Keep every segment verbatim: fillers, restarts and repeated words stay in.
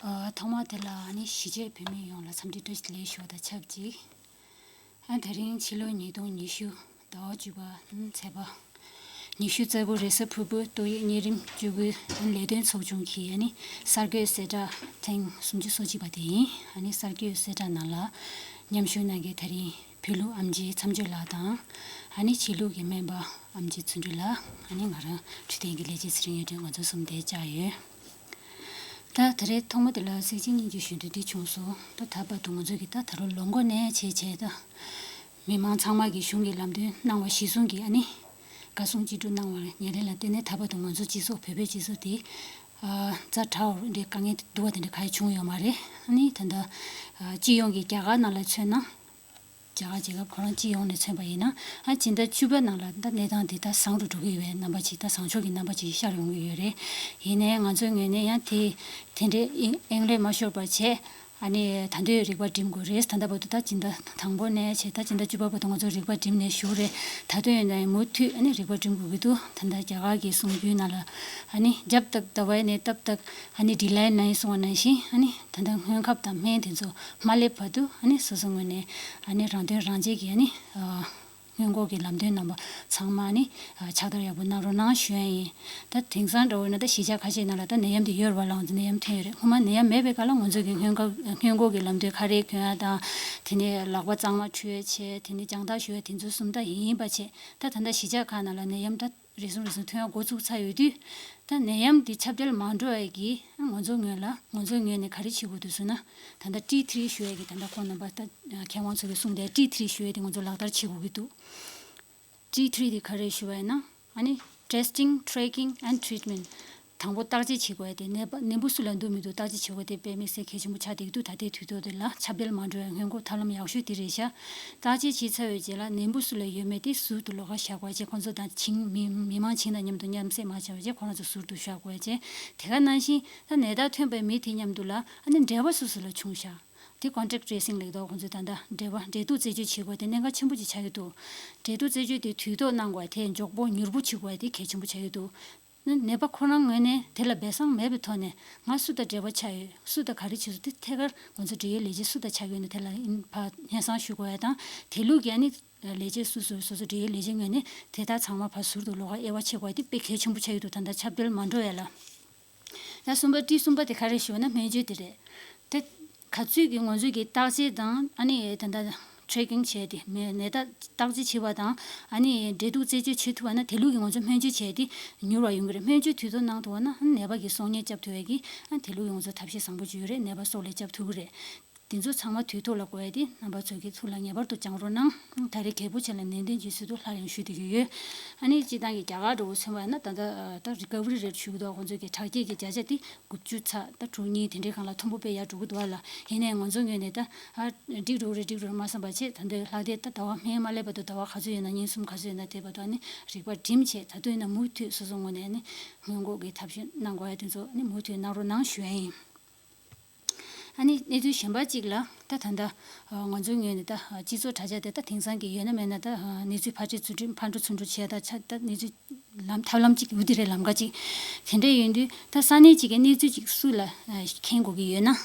ཨ། ཐོག་མ་དེ་ལ་ཨ་ནི་གཞིས་བྱེས་བོད་མི་ཡོངས་ལ་འཚམས་འདྲི་བཀྲ་ཤིས་བདེ་ལེགས་ཞུ་བ་དང་ཆབས་ཅིག་ཨ། ད་རིང་ཕྱི་ལོ་ཉིས་སྟོང་ཉི་ཤུ་ཟླ་བ་བཅུ་པ་ཚེས་པ་ཉི་ཤུ་རྩ་དགུ་རེས་གཟའ་ཕུར་བུ། ཏོག་དབྱིབས་གཉན་རིམས་བཅུ་དགུའི་ལས་དོན་ཚོགས་ཆུང་གི་ཨ་ནི་གསར་འགོད་གསལ་བསྒྲགས་ཐེངས་སུམ་ཅུ་སོ་གཅིག་པ་དེ་ཡིན། ཨ་ནི་གསར་འགོད་གསལ་བསྒྲགས་ནང་ལ་མཉམ་ཞུགས་གནང་མཁན་ད་རིང་བོད་ལུགས་ཨེམ་ཆི་མཚམས་གཅོད་ལགས་དང་། ཨ་ནི་ཕྱི་ལུགས་ཀྱི་སྨན་པ་ཨེམ་ཆི་ཚུལ་ཁྲིམས་ལགས། ཨ་ནི་ང་རང་འཕྲོད་བསྟེན་གྱི་ལས་བྱེད་ཚེ་རིང་གཡུ་སྒྲོན། ང་ཚོ་གསུམ་དེ་བཅར་ཡོད། ད་ད་རེས་ཐོག་མ་དེ་ལ་གཟིགས་ཅིང་སྙིང་རྗེ་ཞུ་འདོད་འདི་བྱུང་སོང་། ད་ད་བར་དུ་ང་ཚོ་གི་ད་ད་རུང་ལོ་འགོ་ནས་བྱས་བྱས་ད་མི་མང་ཚང་མ་གི་གཞུང་གི་ལམ་སྟོན་གནང་བ་གཞིར་བཟུང་གིས་ཨ་ནི་བཀའ་གསུང་ཅི་སྒྲུབ་གནང་བར་ཉེ་རིང་ལ་བརྟེན་ནས་ད་བར་དུ་ང་ཚོ་སྤྱི་ཚོགས་བོད་པའི་སྤྱི་ཚོགས་དེ་ཨ་ཛ་དྲག་འདྲའི་དཀའ་ངལ་འདུག་པ་དེ་འདྲ་ག་ཡེ་བྱུང་ཡོད་མ་རེད། ཨ་ནི་ད་ལྟ་ཨ་སྤྱི་ཡོངས་ཀྱི་རྒྱ་གར་ནང་ལ་མཚོན་ན། རྒྱ་གར་རྒྱལ་ཁབ་ཁོ་རང་སྤྱི་ཡོངས་ནས་མཚོན་པ་ཡིན་ན། ཨ་སྤྱི་ཟླ་བཅུ་པ་ནང་ལ་ད་གནས་སྟངས་འདི་ད་བཟང་རུ་འགྲོ་གི་ཡོད་པའི་རྣམ་པ་ཅིག་ད་བཟང་ཕྱོགས་ཀྱི་རྣམ་པ་ཅིག་ཤར་ཡོང་གི་ཡོད་རེད། ཡིན་ནའི་ང་ཚོའི་ངོས་ནས་ཡང་དེ་དེ་འདྲའི་དབྱིངས་དབྱིངས་ལས་མ་ཤོར་བར་བྱས། ཨ་ནི་ད་དུང་རིག་པ་སྒྲིམ་དགོས་རེད། ད་ལྟ་བར་དུ་ད་སྤྱི་ཟླ་དང་པོ་ནས་བྱས་ད་སྤྱི་ཟླ་བཅུ་པ་བར་དུ་ང་ཚོ་རིག་པ་སྒྲིམ་ནས་བཞུགས་རེད། ད་དུང་ཡིན་ནའི་མུ་མཐུད་ཨ་ནི་རིག་པ་སྒྲིམ་དགོས་ཀྱི་འདུག་ད་ལྟ་རྒྱ་གར་གྱི་གསུང་རྒྱུན་ནང་ལ་ཨ་ནི་जब तक दवाई नहीं तब तक ཨ་ནི་ढिलाई नहीं གསུང་བ་ནང་བཞིན། ཨ་ནི་ད་ལྟ་སྔོན་ཁབ་དང་སྨན་དེ་ཚོ་མ་སླེབས་བར་དུ་ཨ་ནི་སོ་སོ་ངོས་ནས་ཨ་ནི་རང་དོན་རང་གཅེས་ཀྱི་ཨ་ནི་ཨ་སྔོན་འགོག་གི་ལམ་སྟོན་རྣམ་པ་ཚང་མ་ཨ་ནི་ཨ་ཕྱག་བསྟར་ཡག་པོ་གནང་རོགས་གནང་ཞུ་ཡ་ཡིན། ད་དེང་སང་འདྲ་བོ་ན་ད་གཞིས་ཆགས་ཁ་ཤས་ནང་ལ་ད་ནད་ཡམས་དེ་ཡོད་རེད་པ། ལའང་ནད་ཡམས་ཐོན་ཡོད་རེད། སྔོན་མ་ནད་ཡམས་མེད་པའི་སྐབས་ལ་ང་ཚོ་གི་སྔོན་འགོག་སྔོན་འགོག་གི་ལམ་སྟོན་ཁ་རས་གྱོན་ཡ་དང་། དེ་ནས་ལག་པ་གཙང་མ་འཁྲུ་ཡ་བྱས། དེ་ནས་རྒྱང་ཐག་ཞུ་ཡ་དེ་ཚོ་གསུམ་ད་ཡིན་པ་བྱས། ད་ད་ལྟ་གཞིས་ཆགས་ཁག་ནང་ལ་ནད་ཡམས་ད་རེ་ཟུང་རེ་ཟུང་ཐོན་ཡ་འགོ་ཚུགས་ཚར་ཡོད་དུས། ད་ནད་ཡམས་འདི་ཁྱབ་གདལ་མ་འགྲོ་ཡ་གི་ང་ཚོ་ངོས་ལ་ང་ཚོའི་ངོས་ནས་ག་རེ་བྱེད་དགོས་འདུག་ཟེར་ན། ད་ལྟ་ཊི་ཐི་རི་ཞུ་ཡ་གི་ད་ལྟ་ཁོང་རྣམ་པ་ད་མཁས་དབང་ཚོ་གིས་གསུངས་ཏེ་ཊི་ཐི་རི་ཞུ་ཡ་དེ་ང་ཚོ་ལག་བསྟར་བྱེད་དགོས་ཀྱི་འདུག་ཊི་ཐི་རི་དེ་ག་རེ་ཞུ་བ་ཡིན་ན། ཨ་ནི་testing, tracking and treatment། དང་པོ་བརྟག་དཔྱད་བྱེད་དགོས་ཡ་དེ། ནད་པ་ནད་འབུ་སུ་ལ་འདུག་མི་འདུག་བརྟག་དཔྱད་བྱེད་དགོས་དེ་དཔེ་མི་སྲིད་གལ་ཆེན་པོ་ཆགས་བསྡད་ཀྱི་འདུག་ད་ལྟའི་དུས་ཐོག་དེ་ལ་ཁྱབ་གདལ་མ་འགྲོ་བའི་སྔོན་འགོག་ཐབས་ལམ་ཡག་ཤོས་དེ་རེད་ཤག་བརྟག་དཔྱད་བྱས་ཚར་བའི་རྗེས་ལ་ནད་འབུ་སུ་ལ་ཡོད་མེད་དེ་ཟུར་དུ་ལོགས་ཀ་བཞག་དགོས་ཡ་བྱས། ཁོང་ཚོ་དང་བྱིངས་མི་མི་མང་བྱིངས་དང་མཉམ་དུ་མཉམ་བསྲེས་མ་བྱས་པ་བྱས། ཁོ་རང་ཚོ་ཟུར་དུ་བཞག་དགོས་ཡ་བྱས། དེ་ག་ནང་བཞིན་ད་ནད་རྟགས་ཐོན་པའི་མི་དེ་མཉམ་དུ་ལ་ཨ་ནི་འབྲེལ་བ་སུ་སུ་ལ་བྱུང་ཤག་དེ་contact tracing ལབ་ཀྱི་འདུག་ཁོང་ཚོས་ད་ལྟ་འབྲེལ་བ་འབྲེལ་གཏུག་རྩད་གཅོད་བྱེད་དགོས་དེ་གནད་འགག་ཆེན་པོ་ཅིག་ཆགས་ཀྱི་འདུག་འབྲེལ་གཏུག་རྩད་གཅོད་དེ་དུས་ཐོག་གནང་དགོས་དེ་མགྱོགས་པོ་མྱུར་པོ་བྱེད་དགོས་དེ་གལ་ཆེན་པོ་ཆགས་ཀྱི་འདུག་ནད་པ་ཁོ་རང་ངོས་ནས་དེ་ལ་སྦས་གསང་མེད་པའི་ཐོག་ནས་ང་སུ་དང་འབྲེལ་བ་ཆགས་ཡོད། སུ་དང་ག་རེ་བྱེད་སོང་། དེ་ཐད་ཀར་ང་ཚོ་འབྲེལ་ཡོད་ལས་བྱེད་སུ་དང་ཆགས་ཡོད་ན་དེ་ལ་ཕར་སྙན་སེང་ཞུ་དགོས་ཡ་དང་། དེ་ལུགས་ཀྱི་ཨ་ནི་ལས་བྱེད་སུ་སུ་སོ་སོ་འབྲེལ་ཡོད་ལས་བྱེད་ངོས་ནས་དེ་དག་ཚང་མ་ཕར་ཟུར་དུ་ལོགས་ཀ་དབྱེ་བ་ཕྱེ་དགོས་ཡ་དེ་དཔེ་གལ་ཆེན་པོ་ཆགས་ཀྱི་འདུག་ད་ལྟ་ཁྱབ་གདལ་མ་འགྲོ་ཡ་ལ། ད་གསུམ་པ་ཊི་གསུམ་པ་དེ་ག་རེ་ཞུ་བ་ན་སྨན་བཅོས་དེ་རེད། དེ་ག་ཚོད་ཀྱི་ང་ཚོས་ཀྱི་བརྟག་དཔྱད་དང་ཨ་ནི་ད་ལྟ་tracking བྱས་ཏེ་མི་ནད་རྟགས་བརྟག་དཔྱད་བྱེད་པ་དང་ཨ་ནི་འབྲེལ་གཏུག་རྩད་གཅོད་བྱེད་ཐུབ་པ་ན་དེ་ལུགས་ཀྱི་ང་ཚོ་སྨན་བཅོས་བྱས་ཏེ་མྱུར་བ་ཡོང་གི་རེད། སྨན་བཅོས་དུས་ཐོག་གནང་ཐུབ་པ་ན་ཨ་ནི་ནད་པ་གི་གསོ་ཉེན་བསྐྱབ་ཐུབ་ཡ་གི་ཨ་དེ་ལུགས་ཀྱི་ང་ཚོ་ཐབས་ཤེས་བཟང་པོ་ཅིག་ཡོད་རེད། ནད་པ་སྲོག་ལས་བསྐྱབ་ཐུབ་ཀྱི་རེད། དེ་ཚོ་ཚང་མ་དུས་ཐོག་ལ་དགོས་ཡ་དེ་རྣམ་པ་ཚོ་གི་ཐུགས་ལ་ངེས་པར་དུ་བཅངས་རོགས་གནང་། ད་རེས་གལ་པོ་ཆེ་ལ་ནན་ཏན་བྱེད་ཚུལ་དུ་སླར་ཡང་ཞུ་བསྡད་ཀྱི་ཡོད། ཨ་ནི་སྤྱིར་བཏང་གི་རྒྱ་གར་འདྲ་བོ་མཚོན་པ་ཡིན་ན་ད་ལྟ་ད་recovery rate ཞུ་གི་འདུག་ཁོང་ཚོ་གི་དྲག་སྐྱེད་ཀྱི་བརྒྱ་ཆ་དེ་དགུ་བཅུ་ཚེག་ད་དྲུག་གཉིས་དེ་འདྲའི་སྒང་ལ་མཐོན་པོ་དཔེ་ཡར་འགྲོ་གི་འདུག་བ་ལ། ཡིན་ནའི་ང་ཚོ་ངོས་ནས་ད་ཨ་འགྲིག་འགྲོ་གི་རེད་འགྲིག་འགྲོ་གི་རེད་མ་བསམ་པ་བྱས། ད་ལྟའི་ལྷག་བསྡད་ད་ཟླ་བ་སྨན་མ་སླེབས་བར་དུ་ཟླ་བ་ག་ཚོད་ཡོད་ན་ཉིན་གསུམ་ག་ཚོད་ཡོད་ན་དེ་བར་དུ་ཨ་ནི་རིག་པ་སྒྲིམ་བྱས། ད་དུང་ཡིན་ན་མུ་མཐུད་སོ་སོ་ངོས་ནས་ཨ་ནི་སྔོན་འགོག་གི་ཐབས་ཤེས་གནང་དགོས་ཡ་དེ་ཚོ་ཨ་ནི་མུ་མཐུད་གནང་རོགས་གནང་ཞུ་ཡ་ཡིན། ཨ་ནི་གནས་ཚུལ་གཞན་པ་གཅིག་ལ་ད་ད་ལྟ་ང་ཚོའི་ངོས་ནས་ད་སྤྱི་ཚོགས་དྲ་རྒྱ་དེ་ད་དེང་སང་གི་ཡོད་ན་མེད་ན་ད་གནས་ཚུལ་ཕར་འཕྲོས་ཚུར་འཕྲོས་ཕར་འགྲོ་ཚུར་འགྲོ་བྱས་ད་ཆ་ད་གནས་ཚུལ་ལམ་ཐབས་ལམ་གཅིག་འུ་དེ་རེད་ལམ་ཁ་གཅིག་དེ་འདྲ་ཡོད་དུས་ད་ས་གནས་གཅིག་གི་གནས་ཚུལ་གཅིག་སུ་ལ་མཁྱེན་དགོས་ཀྱི་ཡོད་ན།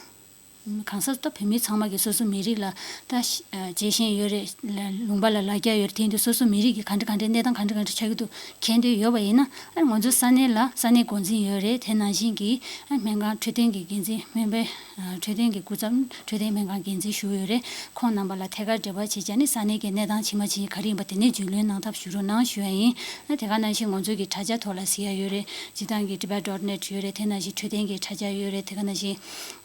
གང་ཟག་ད་བོད་མི་ཚང་མ་གི་སོ་སོ་མི་རིགས་ལ་ད་བྱེད་བཞིན་ཡོད་རེད། ལུང་པ་ལ་ལ་རྒྱ་ཡོད་རེད། དེ་ཡིན་དུས་སོ་སོ་མི་རིགས་ཀྱི་ག་འདྲ་ག་འདྲའི་གནས་སྟངས་ག་འདྲ་ག་འདྲ་ཆགས་ཀྱི་འདུག་མཁྱེན་འདོད་ཡོད་པ་ཡིན་ན། ཨ་ང་ཚོ་ས་གནས་ལ་ས་གནས་འགོ་འཛིན་ཡོད་རེད། དེ་ནང་བཞིན་གྱི་ཨ་སྨན་ཁང་འཕྲོད་བསྟེན་གྱི་འགན་འཛིན་སྨན་པའི་ཨ་འཕྲོད་བསྟེན་གྱི་སྐུ་ཚབ་འཕྲོད་བསྟེན་སྨན་ཁང་འགན་འཛིན་ཞུ་ཡོད་རེད། ཁོང་རྣམ་པ་ལ་ཐད་ཀར་འབྲེལ་བ་བྱེད་བྱས་ནས་ས་གནས་ཀྱི་གནས་སྟངས་ཇི་མ་ཇི་བཞིན་ག་རེ་ཡིན་པ་དེ་ནས་རྒྱུས་ལོན་གནང་ཐབས་ཞུ་རོགས་གནང་ཞུ་ཡ་ཡིན། ཨ་དེ་ག་ནང་བཞིན་ང་ཚོ་གི་དྲ་རྒྱ་ཐོག་ལ་གཟིགས་ཡ་ཡོད་རེད། སྤྱིར་བཏང་གི་Tibet dot net ཡོད་རེད། དེ་ནང་བཞིན་འཕྲོད་བསྟེན་གྱི་དྲ་རྒྱ་ཡོད་རེད། དེ་ག་ནང་བཞིན་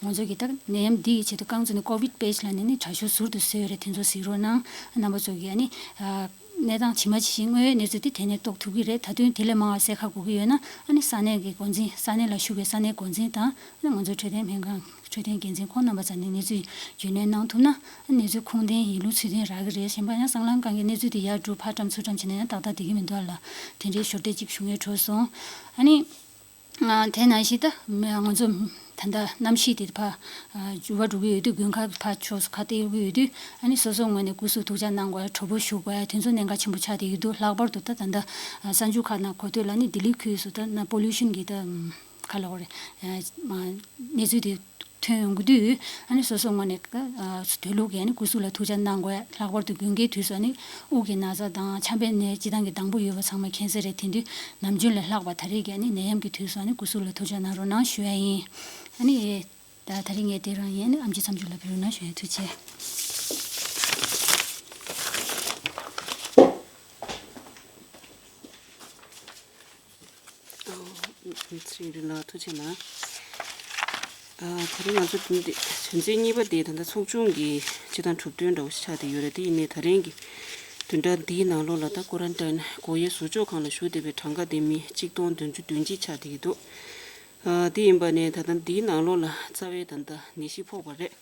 ང་ཚོ་གི་ད་ནད་ཡམས་འདི་ཡི་ཆེད་དུ་རྐང་བཙུགས་ནས་COVID page ལབ་ནས་ནི་དྲ་ཤོག་ཟུར་དུ་བཟོས་ཡོད་རེད། དེ་ཚོ་གཟིགས་རོགས་གནང་། རྣམ་པ་ཚོ་གིས་ཨ་ནི་ཨ་གནས་སྟངས་ཇི་མ་ཇི་བཞིན་དངོས་ཡོད་གནས་ཚུལ་དེ་དེ་ནས་རྟོགས་ཐུབ་ཀྱི་རེད། ད་དུང་དེ་ལས་མང་བ་གསལ་ཁ་དགོས་ཀྱི་ཡོད་ན་ཨ་ནི་ས་གནས་ཀྱི་འགོ་འཛིན་ས་གནས་ལ་བཞུགས་པའི་ས་གནས་འགོ་འཛིན་དང་ཨ་ནི་ང་ཚོའི་འཕྲོད་བསྟེན་སྨན་ཁང་འཕྲོད་བསྟེན་འགན་འཛིན་ཁོང་རྣམ་པ་ཚོ་ནས་གནས་ཚུལ་རྒྱུས་ལོན་གནང་ཐུབ་ན་ཨ་གནས་ཚུལ་ཁུངས་ལྡན་ཡིན་ལུགས་ཚུལ་ལྡན་རག་གི་རེད། གཞན་པ་ཡང་སྲང་ལམ་སྒང་གི་གནས་ཚུལ་དེ་ཡར་འགྲོ་ཕར་བཀྲམ་ཚུར་བཀྲམ་བྱས་ན་ཡང་ཏག་ཏག་བསྡད་ཀྱི་མི་འདུག་ཨ་ལ། དེ་འདྲའི་ཞོར་འདེབས་ཅིག་ཞུ་ངེས་འཕྲོད་སོང་། ཨ་ནི། ཨ་དེ་ནང་བཞིན་ད་མི་ང་ཚོ་ད་ལྟ་གནམ་གཤིས་དེ་ཕར་ཨ་འགྱུར་བ་འགྲོ་གི་ཡོད་དུས་དགུན་ཁ་ཕར་ཕྱོགས་སུ་ཁ་གཏད་ཡོང་གི་ཡོད་དུས་ཨ་ནི་སོ་སོའི་ངོས་ནས་སྐུ་གཟུགས་ཐུགས་ཅག་གནང་དགོས་ཡ་གྲོགས་པོ་ཞུ་དགོས་ཡ་དེ་ཚོ་གནད་འགག་ཆེན་པོ་ཆགས་བསྡད་ཀྱི་འདུག་ལྷག་པར་དུ་ད་ད་ལྟ་ཨ་གསར་འགྱུར་ཁག་ནང་གོ་ཐོས་ལ་ནི་ལྡི་ལི་ཁུལ་སུ་ད་ན་pollution གི་ད་ ག་ལབ་དགོས་རེད། ཨ་མ་གནས་ཚུལ་དེ་ཐོན་ཡོང་གི་དུས། ཨ་ནི་སོ་སོའི་ངོས་ནས་ཨ་དུས་ལུགས་ཀྱི་ཨ་ནི་སྐུ་གཟུགས་ལ་ཐུགས་ཅག་གནང་དགོས། ལྷག་པར་དུ་དགུན་ཁའི་དུས་སུ་ཨ་ནི་དབུགས་ཀྱི་ན་ཚ་དང་ཆམ་པའི་ནད་སྤྱིར་བཏང་གི་སྡང་པོ་ཡོད་པ་ཚང་མ་མཁྱེན་གསལ་རེད། དེ་དུས་ནམ་རྒྱུན་ལས་ལྷག་པ་ད་རེས་ཀྱི་ཨ་ནི་ནད་ཡམས་ཀྱི་དུས་སུ་ཨ་ནི་སྐུ་གཟུགས་ལ་ཐུགས་ཅག་གནང་རོགས་གནང་ཞུ་ཡ་ཡིན། ཨ་ནི་ད་ད་རེས་ངས་དེ་རང་ཡིན། ཨ་ནི་ཨམ་ཆི་མཚམས་འཇོག་ལ་ཕེབས་རོགས་གནང་ཞུ་ཡ། ཐུགས་རྗེ་ཆེ། ཚེ་རིང་ལགས་ཐུགས་རྗེ་གནང་། ཨ་ད་རིང་ང་ཚོ་དོན་དེ་དོན་ཚན་གཉིས་པ་དེ་ད་ལྟ་ཚོགས་ཆུང་གི་སྤྱི་བཏང་གྲུབ་དོན་འདྲ་བོ་ཞིག་ཆགས་བསྡད་ཡོད་རེད། དེ་ཡིན་ནའི་ད་རིང་གི་བདུན་ཕྲག་འདིའི་ནང་ལོགས་ལ་ད་ཀོ་རན་ཊིན་སྒོ་དབྱེ་ཟུར་འཇོག་ཁང་ལ་བཞུགས་བསྡད་པའི་གྲངས་ཀ་དེ་མི་གཅིག་སྟོང་བདུན་ཅུ་དོན་གཅིག་ཆགས་བསྡད་ཀྱི་འདུག་ཨ་དེ་ཡིན་པ་ནས་ད་ལྟ་འདིའི་ནང་ལོགས་ལ་རྩ་བའི་ད་ལྟ་ནད་གཞི་ཕོག་པ་རེད།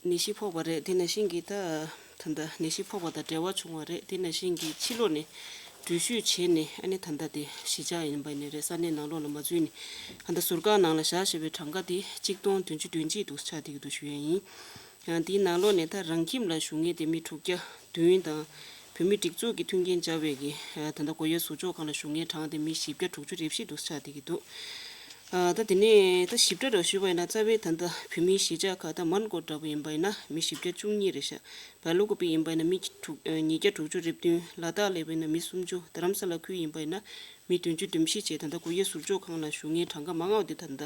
ནད་གཞི་ཕོག་པ་རེད། དེ་ནང་བཞིན་གྱི་ད་ད་ལྟ་ནད་གཞི་ཕོག་པ་དང་འབྲེལ་བ་བྱུང་བ་རེད། དེ་ནང་བཞིན་གྱི་ཕྱི་ལོགས་ནས་འགྲུལ་བཞུད་བྱས་ནས་ཨ་ནི་ད་ལྟ་དེ་གཞིས་ཆགས་ཡིན་པ་ནས་རེད། ས་གནས་ནང་ལོགས་ལ་མ་འཛུལ་ནས་ཨ་ད་ཟུར་བཀག་ནང་ལ་བཞག་བཞག་པའི་གྲངས་ཀ་དེ་གཅིག་སྟོང་བདུན་ཅུ་དོན་གཅིག་འདུག་ཆགས་བསྡད་ཀྱི་འདུག་ཞུ་ཡ་ཡིན། ཡང་དེའི་ནང་ལོགས་ནས་ད་རང་ཁྱིམ་ལ་བཞུགས་མཁན་དེ་མི་དྲུག་བརྒྱ་བདུན་དང་། བོད་མིའི་སྒྲིག་འཛུགས་ཀྱི་མཐུན་རྐྱེན་སྦྱར་བའི་གི་ད་ལྟ་སྒོ་དབྱེ་ཟུར་འཇོག་ཁང་ལ་བཞུགས་མཁན་གྲངས་དེ་མི་བཞི་བརྒྱ་དྲུག་ཅུ་རེ་བཞི་འདུག་ཆགས་བསྡད་ཀྱི་འདུག་ཨ་ད་དེ་ནས་ད་ཞིབ་ཕྲ་རུ་ཞུས་པ་ཡིན་ན་རྩ་བའི་ད་ལྟ་བོད་མིའི་གཞིས་ཆགས་ཁག་ད་མོན་གྷོ་འདྲ་པོ་ཡིན་པ་ཡིན་ན་མི་བཞི་བརྒྱ་བཅུ་གཉིས་རེད་ཤག་བལ་ལུ་ཀོ་པི་ཡིན་པ་ཡིན་ན་མི་དྲུག་ཉིས་བརྒྱ་དྲུག་ཅུ་རེ་བདུན། ལ་དྭགས་ལ་ཡིན་པ་ཡིན་ན་མི་སུམ་ཅུ། རྡ་རམ་ས་ལ་ཁུལ་ཡིན་པ་ཡིན་ན་མི་བདུན་ཅུ་དོན་བཞི་བཅས་ད་ལྟ་སྒོ་དབྱེ་ཟུར་འཇོག་ཁང་ལ་བཞུགས་མཁན་གྲངས་ཀ་མང་བ་དེ་ད་ལྟ་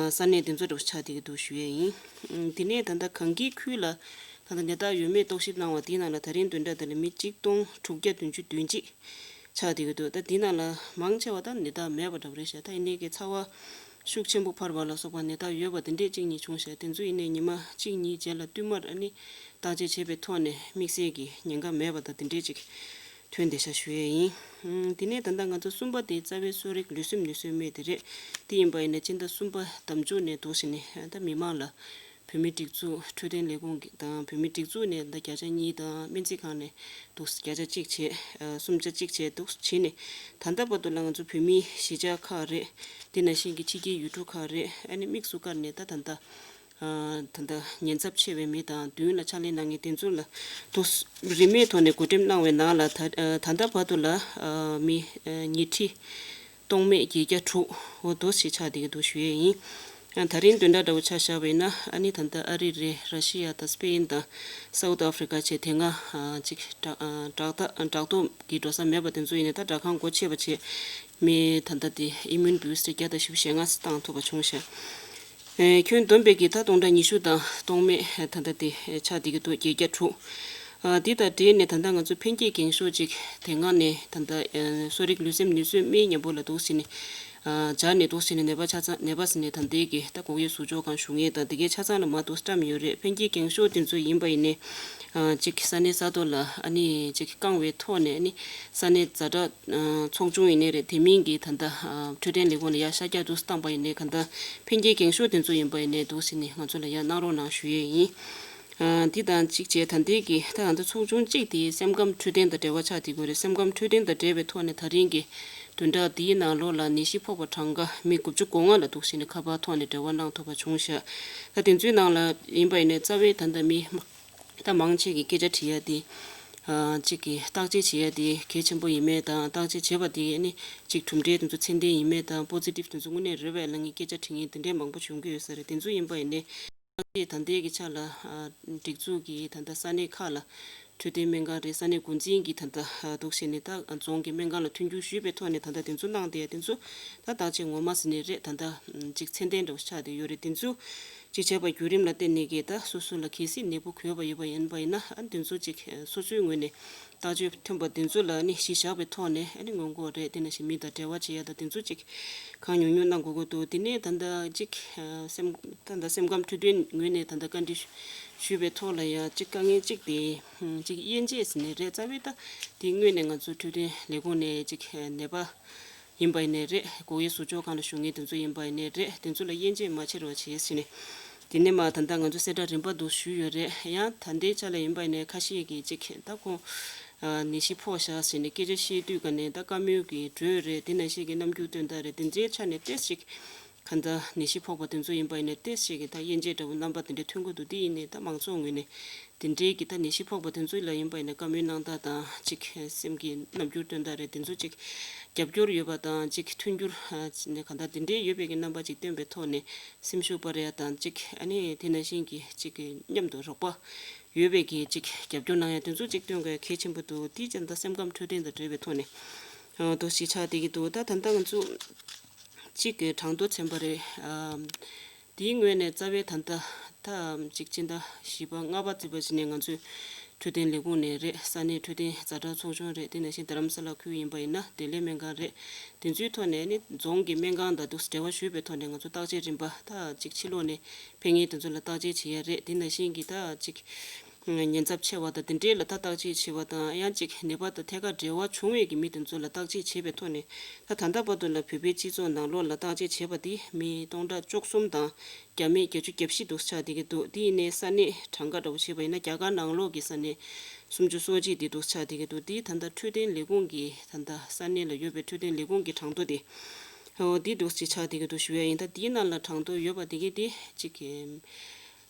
ས་གནས་དེ་ཚོ་འདྲ་པོ་ཆགས་བསྡད་ཀྱི་འདུག་ཞུ་ཡས་ཡིན། དེ་ནས་ད་ལྟ་གངས་སྐྱིད་ཁུལ་ལ་ད་ལྟ་ནད་རྟགས་ཡོད་མེད་རྟོག་ཞིབ་གནང་བ་དེའི་ནང་ལ་ད་རིང་བདུན་ཕྲག་དེ་ལ་མི་གཅིག་སྟོང་དྲུག་བརྒྱ་བདུན་ཅུ་དོན་གཅིག་ཆགས་བསྡད་ཀྱི་འདུག་ད་དེའི་ནང་ལ་མང་ཆེ་བ་ད་ནད་རྟགས་མེད་པ་འདྲ་པོ་རེད་ཤག་ད་ཡིན་ནའི་གི་ཚ་བ་ཤུགས་ཆེན་པོ་འཕར་བ་ལ་སོགས་པ་ནད་རྟགས་ཡོད་པ་དེ་འདྲས་གཅིག་གཉིས་བྱུང་ཤག་དེ་ཚོ་ཡིན་ནའི་ཉི་མ་གཅིག་གཉིས་རྗེས་ལ་བསྟུད་མར་ཨ་ནི་བརྟག་དཔྱད་བྱས་པའི་ཐོག་ནས་དམིགས་བསལ་གྱི་ཉེན་ཁ་མེད་པ་དང་དེ་འདྲས་ཅིག་ཐོན་བསྡད་ཤག་ཞུ་ཡས་ཡིན། ཨུམ། དེ་ནས་ད་ལྟ་ང་ཚོ་གསུམ་པ་དེ་རྩ་བའི་གསོ་རིག་ལུས་སེམས་ནུས་གསོའི་སྨན་དེ་རེད། དེ་ཡིན་པ་ཡིན་ན་སྤྱི་ཟླ་གསུམ་པ་ཟླ་མཇུག་ནས་འདུག་སེ་ནས་ད་མི་མང་ལ་བོད་མིའི་སྒྲིག་འཛུགས་འཕྲོད་བསྟེན་ལས་ཁུངས་ཀྱི་དང་བོད་མིའི་སྒྲིག་འཛུགས་ནས་ད་བརྒྱ་ཆ་གཉིས་དང་སྨན་རྩིས་ཁང་ནས་འདུག་བརྒྱ་ཆ་གཅིག་བྱས། ཨ་སུམ་ཆ་གཅིག་བྱས་འདུག་བྱས་ནས་ད་ལྟ་བར་དུ་ལ་ང་ཚོ་བོད་མིའི་གཞིས་ཆགས་ཁག་རེད། དེ་ནང་བཞིན་གྱི་ཕྱི་རྒྱལ་ཡུལ་གྲུ་ཁག་རེད། ཨ་ནི་དམིགས་སུ་བཀར་ནས་ད་ད་ལྟ་ད་ལྟ་ཉེན་ཚབས་ཆེ་བའི་མི་དང་མདུན་ལ་ཕྱག་ལས་གནང་མཁན་དེ་ཚོ་ལ་དུ་རིན་མེད་ཐོག་ནས་བགོ་འགྲེམས་གནང་བའི་ནང་ལ་ད་ད་ལྟ་བར་དུ་ལ་མི་ཉིས་ཁྲི་སྟོང་མེད་བརྒྱད་བརྒྱ་དྲུག་འོ་དོ་ཞིག་ཆགས་བསྡད་ཀྱི་འདུག་ཞུ་ཡས་ཡིན། ད་རིང་བདུན་ཕྲག་འདྲ་བོ་ཆ་བཞག་པ་ཡིན་ན་ཨ་ནི་ད་ལྟ་ཨ་རི་རེད། ར་ཤི་ཡ་དང་སྤེན་དང་སའུ་ཐི་ཨ་ཧྥི་རི་ཀ་བཅས་དེ་སྔ་ཅིག་བྲག་ཐོག་གི་འགྲོ་ས་མེད་པ་དེ་ཚོ་ཡིན་ནའི་ད་སྦྲག་ཁང་སྒོ་ཕྱེ་བ་བྱས། མི་ད་ལྟ་དེ་ཨི་མིའུན་བུ་སི་ཊར་བརྒྱ་དང་བཞི་བཅུ་ཞེ་ལྔ་བཏང་ཐུབ་པ་བྱུང་ཤག་ཨེ་ཁྱོན་བསྡོམས་པའི་གི་ད་སྟོང་ཕྲག་ཉི་ཤུ་དང་སྟོང་མེད་ད་ལྟ་དེ་ཆགས་བསྡད་ཀྱི་འདུག་བརྒྱད་བརྒྱ་དྲུག་ཨ་དེ་དང་འབྲེལ་ནས་ད་ལྟ་ང་ཚོ་འཕེལ་རྒྱས་འགེངས་ཤོག་ཅིག་དེ་སྔ་ནས་ད་ལྟ་ཨེ་གསོ་རིག་ལུས་སེམས་ནུས་གསོའི་སྨན་མཉམ་པོ་ལ་འདུག་སེ་ནས་ཨ་སྦྱར་ནས་འདུག་སེ་ནས་ནད་པ་ཆ་ཚང་ནད་པ་ཟེར་ནས་ད་ལྟའི་གི་ད་སྒོ་དབྱེ་ཟུར་འཇོག་ཁང་བཞུགས་མཁན་དང་དེ་གའི་ཆ་ཚང་ལ་མར་འདུག་བཀྲམ་ཡོད་རེད། འཕེལ་རྒྱས་འགེངས་ཤོག་དེ་ཚོ་ཡིན་པ་ཡིན་ནའི་ཨ་ཅིག་ས་གནས་ས་ཐོག་ལ་ཨ་ནི་ཅིག་བཀང་བའི་ཐོག་ནས་ཨ་ནི་ས་གནས་ཛ་དྲག་ཚོགས་ཆུང་ཡིན་ནའི་རེད། དེ་མིན་གྱི་ད་ལྟ་འཕྲོད་བསྟེན་ལས་ཁུངས་ལ་ཡར་ཤར་རྒྱག་འདུག་བཏང་པ་ཡིན་ནའི་ག་ད་འཕེལ་རྒྱས་འགེངས་ཤོག་དེ་ཚོ་ཡིན་པ་ཡིན་ནའི་འདུག་སེ་ནས་ང་ཚོ་ལ་ཡར་གནང་རོགས་གནང་ཞུ་ཡས་ཡིན། ཨ་འདི་དང་གཅིག་བྱས་ད་ལྟའི་གི་ད་ང་ཚོ་ཚོགས་ཆུང་གཅིག་དེ་སེམས་ཁམས་འཕྲོད་བསྟེན་དང་འབྲེལ་བ་ཆགས་བསྡད་ཀྱི་ཡོད་རེད། སེམས་ཁམས་འཕྲོད་བསྟེན་དང་འབྲེལ་བའི་ཐོག་ནས་ད་རིང་གི་བདུན་ཕྲག་འདིའི་ནང་ལོགས་ལ་ནད་གཞི་ཕོག་པ་གྲངས་ཀ་མི་དགུ་བཅུ་གོ་ལྔ་ལ་འདུག་སེ་ནས་ཁ་པར་ཐོག་ནས་འབྲེལ་བ་གནང་ཐུབ་པ་བྱུང་ཤག་ད་དེ་ཚོའི་ནང་ལ་ཡིན་པ་ཡིན་ནའི་རྩ་བའི་ད་ལྟ་མི་ད་མང་ཆེ་གི་སྐད་ཆ་དྲི་ཡ་དེ། ཨ་གཅིག་གི་བརྟག་དཔྱད་བྱེད་ཡ་དེ་གལ་ཆེན་པོ་ཡིན་མེད་དང་། བརྟག་དཔྱད་བྱས་པ་དེ་ནི་གཅིག་གྲུབ་འབྲས་དེ་ཚོ་ཚད་ལྡན་ཡིན་མེད་དང་། པོ་སི་ཊིབ་དེ་ཚོ་དངོས་གནས་རེད་པས་ལབ་མཁན་སྐད་ཆ་དྲི་མཁན་དེ་འདྲའི་མང་པོ་བྱུང་གི་ཡོད་ས་རེད། དེ་ཚོ་ཡིན་པ་ཡིན་ནའི་ད་ལྟའི་གི་ཆ་ལ་ཨ་སྒྲིག་འཛུགས་ཀྱི་ད་ལྟ་ས་གནས་ཁག་ལ་འཕྲོད་བསྟེན་སྨན་ཁང་རེད། ས་གནས་འགོ་འཛིན་གྱི་ད་ལྟ་ཨ་འདུག་བྱས་ནས་ད་རྫོང་གི་སྨན་ཁང་ལ་མཐུན་འགྱུར་ཞུས་པའི་ཐོག་ནས་ད་ལྟ་དེ་ཚོ་གནང་བསྡད་ཡ་དེ་ཚོ་ད་བརྟག་དཔྱད་ངོ་མ་ཟེར་ནའི་རེད། ད་ལྟ་ཨ་གཅིག་ཚད་ལྡན་འདྲ་བོ་ཆགས་བསྡད་ཡོད་རེད། དེ་ཚོ། གཅིག་བྱས་པ་བརྒྱུད་རིམ་ལ་བརྟེན་ནས་ཀྱི་ད་སོ་སོ་ལ་གལ་སྲིད་ནད་འབུ་འགོས་པ་ཡོད་པ་ཡིན་པ་ཡིན་ན་ཨ་དེ་ཚོ་གཅིག་སོ་སོའི་ངོས་ནས་བརྟག་དཔྱད་ཐོན་པ་དེ་ཚོ་ལ་ནི་གཞི་བཞག་པའི་ཐོག་ནས་ཨ་ནི་སྔོན་འགོག་རེད། དེ་ནང་བཞིན་མི་དང་འབྲེལ་བ་བྱེད་ཡ་དང་དེ་ཚོ་གཅིག་གང་ཉུང་ཉུང་གནང་དགོས་ཀྱི་འདུག་དེ་ནས་ད་ལྟ་གཅིག་སེམས་ད་ལྟ་སེམས་ཁམས་འཕྲོད་བསྟེན་ངོས་ནས་ད་ལྟ་བཀའ་འདྲི་ཞུས་པའི་ཐོག་ལ་ཡ་གཅིག་དཀའ་ངལ་གཅིག་དེ་གཅིག་དབྱེ་འབྱེད་ཟེར་ནས་རེད། རྩ་བའི་ད་དེ་དངོས་གནས་ང་ཚོ་འཕྲོད་བསྟེན་ལས་ཁུངས་ནས་གཅིག་ནད་པ། ཡིན་པ་ཡིན་ནའི་རེད། སྒོ་དབྱེ་ཟུར་འཇོག་ཁང་ལ་བཞུགས་མཁན་དེ་ཚོ་ཡིན་པ་ཡིན་ནའི་རེད། དེ་ཚོ་ལ་དབྱེ་འབྱེད་མ་བྱེད་རོགས་བྱེད་ཟེར་ནས། དེ་ནས་མ་ད་ལྟ་ང་ཚོ་གསལ་བསྒྲགས་རིམ་པ་འདུག་ཞུས་ཡོད་རེད། ཡང་ད་ལྟའི་ཆ་ལ་ཡིན་པ་ཡིན་ནའི་ཁ་ཤས་ཀྱིས་གཅིག་ད་ཁོང་ཨ་ནད་གཞི་ཕོག་བཞག་ཟེར་ནས་སྐད་ཆ་བཤད་དུས་ག་ནས་ད་བཀའ་མོལ་གྱི་འགྲོས་རེད། དེ་ནང་བཞིན་གྱི་རྣམ་འགྱུར་སྟོན་སྟངས་རེད། དེ་འདྲའི་ཆ་ནས་ཏོག་ཙམ་ཅིག་ག་ ད་ནད་གཞི་ཕོག་པ་དེ་ཚོ་ཡིན་པ་ཡིན་ན་ཏོག་ཙམ་གྱི་ད་དབྱེ་འབྱེད་འདྲ་བོ་རྣམ་པ་དེ་འདྲ་ཐོན་གྱི་འདུག་དེ་ཡིན་ནའི་ད་མང་ཚོགས་ངོས་ནས་དེ་འདྲའི་གི་ད་ནད་གཞི་ཕོག་པ་དེ་ཚོ་ལ་ཡིན་པ་ཡིན་ན་བཀའ་མོལ་གནང་སྟངས་དང་གཅིག་སེམས་ཀྱི་རྣམ་འགྱུར་སྟོན་སྟངས་རེད། དེ་ཚོ་གཅིག་རྒྱབ་སྐྱོར་ཡོད་པ་དང་གཅིག་མཐུན་འགྱུར་ནས་གང་ལྟར་དེ་འདྲའི་ཡོད་པའི་གི་རྣམ་པ་གཅིག་སྟོན་པའི་ཐོག་ནས་སེམས་ཤུགས་སྤར་ཡ་དང་གཅིག་ཨ་ནི་དེ་ནང་བཞིན་གྱི་གཅིག་མཉམ་དུ་རོགས་པ་ཡོད་པའི་གི་གཅིག་རྒྱབ་སྐྱོར་གནང་ཡ་དེ་ཚོ་གཅིག་སྟོན་དགོས་གལ་ཆེན་པོ་འདུག་དེ་ཙམ་ད་སེམས་ཁམས་འཕྲོད་བསྟེན་དང་འབྲེལ་བའི་ཐོག་ནས་འདུག་ཞིག་ཆགས་བསྡད་ཀྱི་འདུག་ད་ད་ལྟ་ང་ཚོ་གཅིག་གི་གྲངས་ཐོ་ཚན་པ་རེད། ཨམ། དེའི་ངོས་ནས་རྩ་བའི་ད་ལྟ་ད་གཅིག་སྤྱི་ཟླ་བཞི་པ་ལྔ་པ་བརྩིས་པ་ཞིག་ནས་ང་ཚོས་འཕྲོད་བསྟེན་ལས་ཁུངས་ནས་རེད། ས་གནས་འཕྲོད་བསྟེན་ཛ་དྲག་ཚོགས་ཆུང་རེད། དེ་ནང་བཞིན་རྡ་རམ་ས་ལ་ཁུལ་ཡིན་པ་ཡིན་ན་བདེ་ལེགས་སྨན་ཁང་རེད། དེ་ཚོའི་ཐོག་ནས་ནི་རྫོང་གི་སྨན་ཁང་དང་འདུག་འབྲེལ་བ་ཞུས་པའི་ཐོག་ནས་ང་ཚོ་བརྟག་དཔྱད་རིམ་པ་ད་གཅིག་ཕྱི་ལོགས་ནས་ཕེབས་མཁན་དེ་ཚོ་ལ་བརྟག་དཔྱད་བྱེད་ཡ་རེད། དེ་ནང་བཞིན་གྱི་ད་གཅིག་ཉེན་ཚབས་ཆེ་བ་དང་དེ་འདྲའི་ལ་ད་བརྟག་དཔྱད་བྱེད་པ་དང་ཡང་གཅིག་ནད་པ་དང་ཐད་ཀར་འབྲེལ་བ་བྱུང་བའི་གི་མི་དེ་ཚོ་ལ་བརྟག་དཔྱད་བྱེད་པའི་ཐོག་ནས་ད་ད་ལྟ་བར་དུ་ལ་བོད་པའི་སྤྱི་ཚོགས་ནང་ལོགས་ལ་བརྟག་དཔྱད་བྱས་པ་དེ་མི་སྟོང་ཕྲག་བཅུ་གསུམ་དང་བརྒྱ་མེད་བརྒྱད་ཅུ་གྱ་བཞི་འདུག་ཆགས་བསྡད་ཀྱི་འདུག་དེ་ཡིན་ནའི་ས་གནས་གྲངས་ཀ་འདྲ་བོ་བྱས་པ་ཡིན་ན་རྒྱ་གར་ནང་ལོགས་ཀྱི་ས་གནས་སུམ་ཅུ་སོ་གཅིག་དེ་འདུག་ཆགས་བསྡད་ཀྱི་འདུག་དེ་ད་ལྟ་འཕྲོད་བསྟེན་ལས་ཁུངས་ཀྱི་ད་ལྟ་ས་གནས་ལ་ཡོད་པའི་འཕྲོད་བསྟེན་ལས་ཁུངས་ཀྱི་གྲངས་ཐོ་དེ་འོ་དེ་འདུག་ཅིག་ཆགས་བསྡད་ཀྱི་འདུག་ཞུ་ཡ་ཡིན། ད་དེའི་ནང་ལ་གྲངས་ཐོ་ཡོད་པ་དེ་གས་དེ་གཅིག་གི་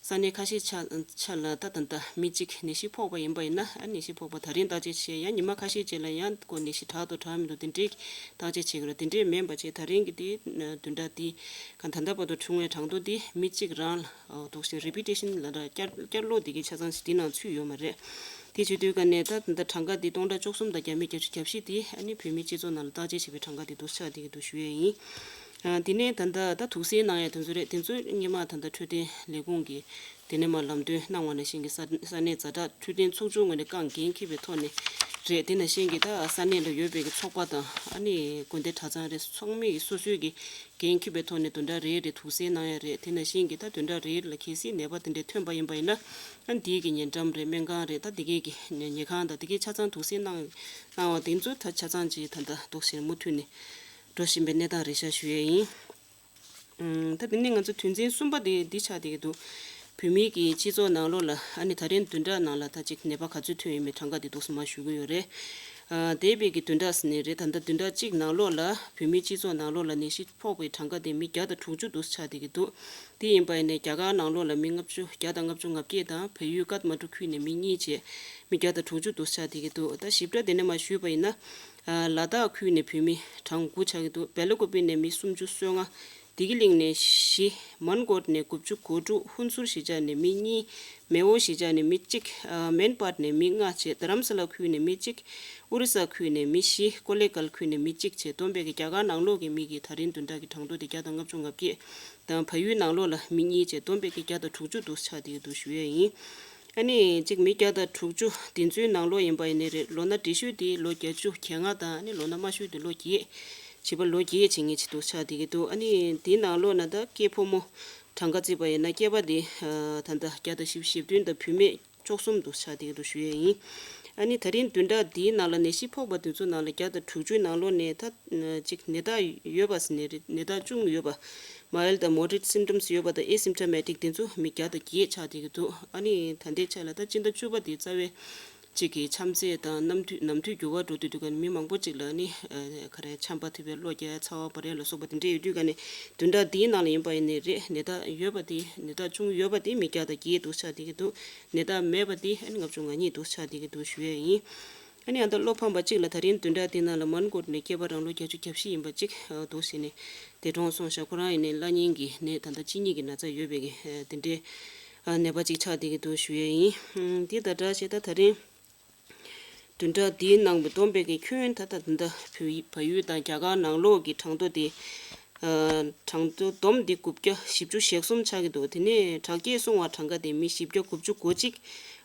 ས་གནས་ཁ་ཤས་ཆ་ཆ་ལ་ད་ད་ལྟ་མི་གཅིག་ནད་གཞི་ཕོག་པ་ཡིན་པ་ཡིན་ན་ཨ་ནད་གཞི་ཕོག་པ་ད་རིང་བརྟག་དཔྱད་བྱས་ཡང་ཉི་མ་ཁ་ཤས་རྗེས་ལ་ཡང་ཁོ་ནད་གཞི་དྲག་ཏུ་དྲག་མི་འདུག་དེ་འདྲའི་བརྟག་དཔྱད་བྱེད་དགོས་རེད། དེ་འདྲའི་མིན་པ་བྱས་ད་རིང་གི་དེ་བདུན་ཕྲག་དེ་ག་ད་ལྟ་བར་དུ་བྱུང་བའི་གྲངས་ཐོ་དེ་མི་གཅིག་རང་ལ་འདུག་ཞིང་repetition་ལ་ར་བསྐྱར་བསྐྱར་ལོག་དེ་གའི་ཆ་ཚང་ཞིག་དེ་ནང་ཚུད་ཡོད་མ་རེད། དེ་བྱེད་དུས་ག་ནས་ད་ད་གྲངས་ཀ་དེ་སྟོང་ཕྲག་བཅུ་གསུམ་དང་བརྒྱ་མེད་བརྒྱད་ཅུ་གྱ་བཞི་དེ་ཨ་ནི་བོད་མིའི་སྤྱི་ཚོགས་ནང་ལ་བརྟག་དཔྱད་བྱས་པའི་གྲངས་ཀ་དེ་འདུག་ཆགས་དེ་གའི་འདུག་ཞུ་ཡས་ཡིན། ཨ། དེ་ནས་ད་ལྟ་ད་དུག་སེལ་གནང་ཡ་དེ་ཚོ་རེད། དེ་ཚོ་སྔོན་མ་ད་ལྟ་འཕྲོད་བསྟེན་ལས་ཁུངས་ཀྱིས་དེ་ནས་མར་ལམ་སྟོན་གནང་བ་ནང་བཞིན་གྱི་ས་ས་གནས་ཛ་དྲག་འཕྲོད་བསྟེན་ཚོགས་ཆུང་ངོས་ནས་རྐང་འགན་འཁྱེར་བའི་ཐོག་ནས་རེད། དེ་ནང་བཞིན་གྱི་ད་ས་གནས་ལ་ཡོད་པའི་གི་ཚོགས་པ་དང་ཨ་ནི་དགོན་སྡེ་གྲྭ་ཚང་རེད། ཚང་མས་སོ་སོའི་གི་འགན་འཁྱེར་བའི་ཐོག་ནས་བདུན་ཕྲག་རེ་རེ་དུག་སེལ་གནང་ཡ་རེད། དེ་ནང་བཞིན་གྱི་ད་བདུན་ཕྲག་རེ་རེ་ལ་གལ་སྲིད་ནད་པ་དེ་འདྲ་ཐོན་པ་ཡིན་པ་ཡིན་ན་ཨ་འདིའི་གི་ཉེ་འགྲམ་རེད། སྨན་ཁང་རེད། ད་དེ་གའི་གི་ཉལ་ཉལ་ཁང་དང་དེ་གའི་ཆ་ཚང་དུག་སེལ་གནང་གནང་བ་དེ་ཚོ་ད་ཆ་ཚང་ཅིག་ད་ལྟ་འདུག་སེ་མུ་མཐུད་ནས་འགྲོ་བཞིན་པའི་གནས་སྟངས་རེད་ཤག་ཞུ་ཡས་ཡིན། ཨུམ། ད་དེ་ནས་ང་ཚོ་དོན་ཚན་གསུམ་པ་དེ་འདི་ཆགས་བསྡད་ཀྱི་འདུག་བོད་མིའི་གི་སྤྱི་ཚོགས་ནང་ལོགས་ལ་ཨ་ནི་ད་རིང་བདུན་ཕྲག་ནང་ལ་ད་ཅིག་ནད་པ་ག་ཚོད་ཐོན་ཡོད་མེད་གྲངས་ཀ་དེ་འདུག་སེ་མར་ཞུ་གི་ཡོད་རེད། ཨ། འདས་པའི་གི་བདུན་ཕྲག་ཟེར་ནས་རེད། ད་ལྟ་བདུན་ཕྲག་གཅིག་ནང་ལོགས་ལ་བོད་མིའི་སྤྱི་ཚོགས་ནང་ལོགས་ལ་ནད་གཞི་ཕོག་པའི་གྲངས་ཀ་དེ་མི་བརྒྱ་དང་དྲུག་ཅུ་འདུག་སེ་ཆགས་བསྡད་ཀྱི་འདུག་དེ་ཡིན་པ་ཡིན་ནའི་རྒྱ་གར་ནང་ལོགས་ལ་མི་ལྔ་བཅུ་བརྒྱ་དང་ལྔ་བཅུ་ང་བརྒྱད་དང་བལ་ཡུལ་ཀཏ་མན་ཌུ་ཁུལ་ནས་མི་གཉིས་བྱས་མི་བརྒྱ་དང་དྲུག་ཅུ་འདུག་སེ་ཆགས་བསྡད་ཀྱི་འདུག་ད་ཞིབ་ཕྲ་དེ་ནས་མར་ཞུས་པ་ཡིན་ན། ཨ། ལ་དྭགས་ཁུལ་ནས་བོད་མི་གྲངས་དགུ་ཆགས་ཀྱི་འདུག་བེ་ལ་ཀོ་པི་ནས་མི་སུམ་ཅུ་སོ་ལྔ། བདེ་སྐྱིད་གླིང་ནས་བཞི། མོན་གྷོ་ནས་དགུ་བཅུ་གོ་དྲུག་ཧུན་སུར་གཞིས་ཆགས་ནས་མི་གཉིས། མེ་འོ་གཞིས་ཆགས་ནས་མི་གཅིག་ཨ། མོན་སྤར་ནས་མི་ལྔ་བྱས། རྡ་རམ་ས་ལ་ཁུལ་ནས་མི་གཅིག་ཨོ་རི་ས་ཁུལ་ནས་མི་བཞི། ཀོ་ལེ་གལ་ཁུལ་ནས་མི་གཅིག་བྱས། བསྡོམས་པས་ཀྱི་རྒྱ་གར་ནང་ལོགས་ཀྱི་མི་གི་ད་རིང་བདུན་ཕྲག་གི་གྲངས་ཐོ་དེ་བརྒྱ་དང་ལྔ་བཅུ་ང་བརྒྱད་དང་། བལ་ཡུལ་ནང་ལོགས་ལ་མི་གཉིས་བྱས། བསྡོམས་པས་ཀྱི་བརྒྱ་དང་དྲུག་ཅུ་འདུག་སེ་ཆགས་བསྡད་ཀྱི་འདུག་ཞུ་ཡས་ཡིན། ཨ་ནི་གཅིག་མི་བརྒྱ་དང་དྲུག་ཅུ་དེ་ཚོའི་ནང་ལོགས་ཡིན་པ་ཡིན་ནའི་རེད། ལོ་ན་བགྲེས་ཤོས་དེ་ལོ་བརྒྱད་ཅུ་གྱ་ལྔ་དང་ཨ་ནི་ལོ་ན་དམའ་ཤོས་དེ་ལོ་བརྒྱད། བྱིས་པ་ལོ་བརྒྱད་བྱེད་མཁན་ཅིག་འདུག་སེ་ཆགས་བསྡད་ཀྱི་འདུག་ཨ་ནི་དེའི་ནང་ལོགས་ན་ད་སྐྱེས་ཕོ་མོ་གྲངས་ཀ་བརྩིས་པ་ཡིན་ན་སྐྱེས་པ་དེ་ད་ལྟ་བརྒྱ་དང་བཞི་བཅུ་ཞེ་བདུན་དང་བུད་མེད་བཅུ་གསུམ་འདུག་སེ་ཆགས་བསྡད་ཀྱི་འདུག་ཞུ་ཡས་ཡིན། ཨ་ནི་ད་རིང་བདུན་ཕྲག་འདིའི་ནང་ལ་ནད་གཞི་ཕོག་པ་དེ་ཚོའི་ནང་ལ་བརྒྱ་དང་དྲུག་ཅུའི་ནང་ལོགས་ནས་ད་གཅིག་ནད་རྟགས་ཡོད་པ་ཟེར་ནའི་རེད། ནད་རྟགས་ཅུང་ཡོད་པ། Mild དང་Moderate symptoms ཡོད་པ་དང་Asymptomatic དེ་ཚོ་མི་བརྒྱ་དང་བརྒྱད་ཆགས་བསྡད་ཀྱི་འདུག་ཨ་ནི་ད་ལྟའི་ཆ་ལ་ད་སྤྱི་ཟླ་བཅུ་པ་དེ་རྩ་བའི་གཅིག་གི་ཆམ་ཚད་དང་གནམ་དུས་ནམ་དུས་འགྱུར་བ་འགྲོ་དུས་དུས་ག་ནས་མི་མང་པོ་གཅིག་ལ་ནི་ག་རེ་ཆམ་པ་ཐེབས་པའི་གློ་རྒྱག་ཚ་བ་འབར་ཡ་ལ་སོགས་པ་དེ་འདྲ་ཡོད་དུས་ག་ནས་བདུན་ཕྲག་འདིའི་ནང་ལ་ཡིན་པ་ཡིན་ནའི་རེད། ནད་རྟགས་ཡོད་པ་དེ་ནད་རྟགས་ཅུང་ཡོད་པ་དེ་མི་བརྒྱ་དང་བརྒྱད་འདུག་ཆགས་བསྡད་ཀྱི་འདུག་ནད་རྟགས་མེད་པ་དེ་ཨ་ནི་ལྔ་བཅུ་ང་གཉིས་འདུག་ཆགས་བསྡད་ཀྱི་འདུག་ཞུ་ཡས་ཡིན། ཨ་ནི་ཨ་ད་བློ་ཕམ་པ་གཅིག་ལ་ད་རིང་བདུན་ཕྲག་འདི་ནང་ལ་མོན་གྷོ་ནས་སྐྱེས་པ་རང་ལོ་བརྒྱད་ཅུ་གྱ་བཞི་ཡིན་པ་གཅིག་འདུག་ཟེར་ནས་འདས་གྲོངས་སོང་ཤག་ཁོ་རང་ཡིན་ནའི་གླ་རྙིང་གི་ནད་ད་ལྟ་གཅིན་སྙི་གི་ན་ཚ་ཡོད་པའི་གི་དེ་འདྲའི་ནད་པ་གཅིག་ཆགས་བསྡད་ཀྱི་འདུག་ཞུ་ཡས་ཡིན། དེ་དང་སྦྲགས་བྱས་ད་ད་རིང་བདུན་ཕྲག་འདིའི་ནང་བསྡོམས་པའི་གི་ཁྱོན་ད་ལྟ་ད་ལྟ་བལ་ཡུལ་དང་རྒྱ་གར་ནང་ལོགས་ཀྱི་གྲངས་ཐོ་དེ་གྲངས་ཐོ་བསྡོམས་འདི་དགུ་བརྒྱ་བཞི་བཅུ་ཞེ་གསུམ་ཆགས་ཀྱི་འདུག་དེ་ནས་དྲག་སྐྱེད་སོང་བ་གྲངས་ཀ་དེ་མི་བཞི་བརྒྱ་དགུ་བཅུ་གོ་གཅིག་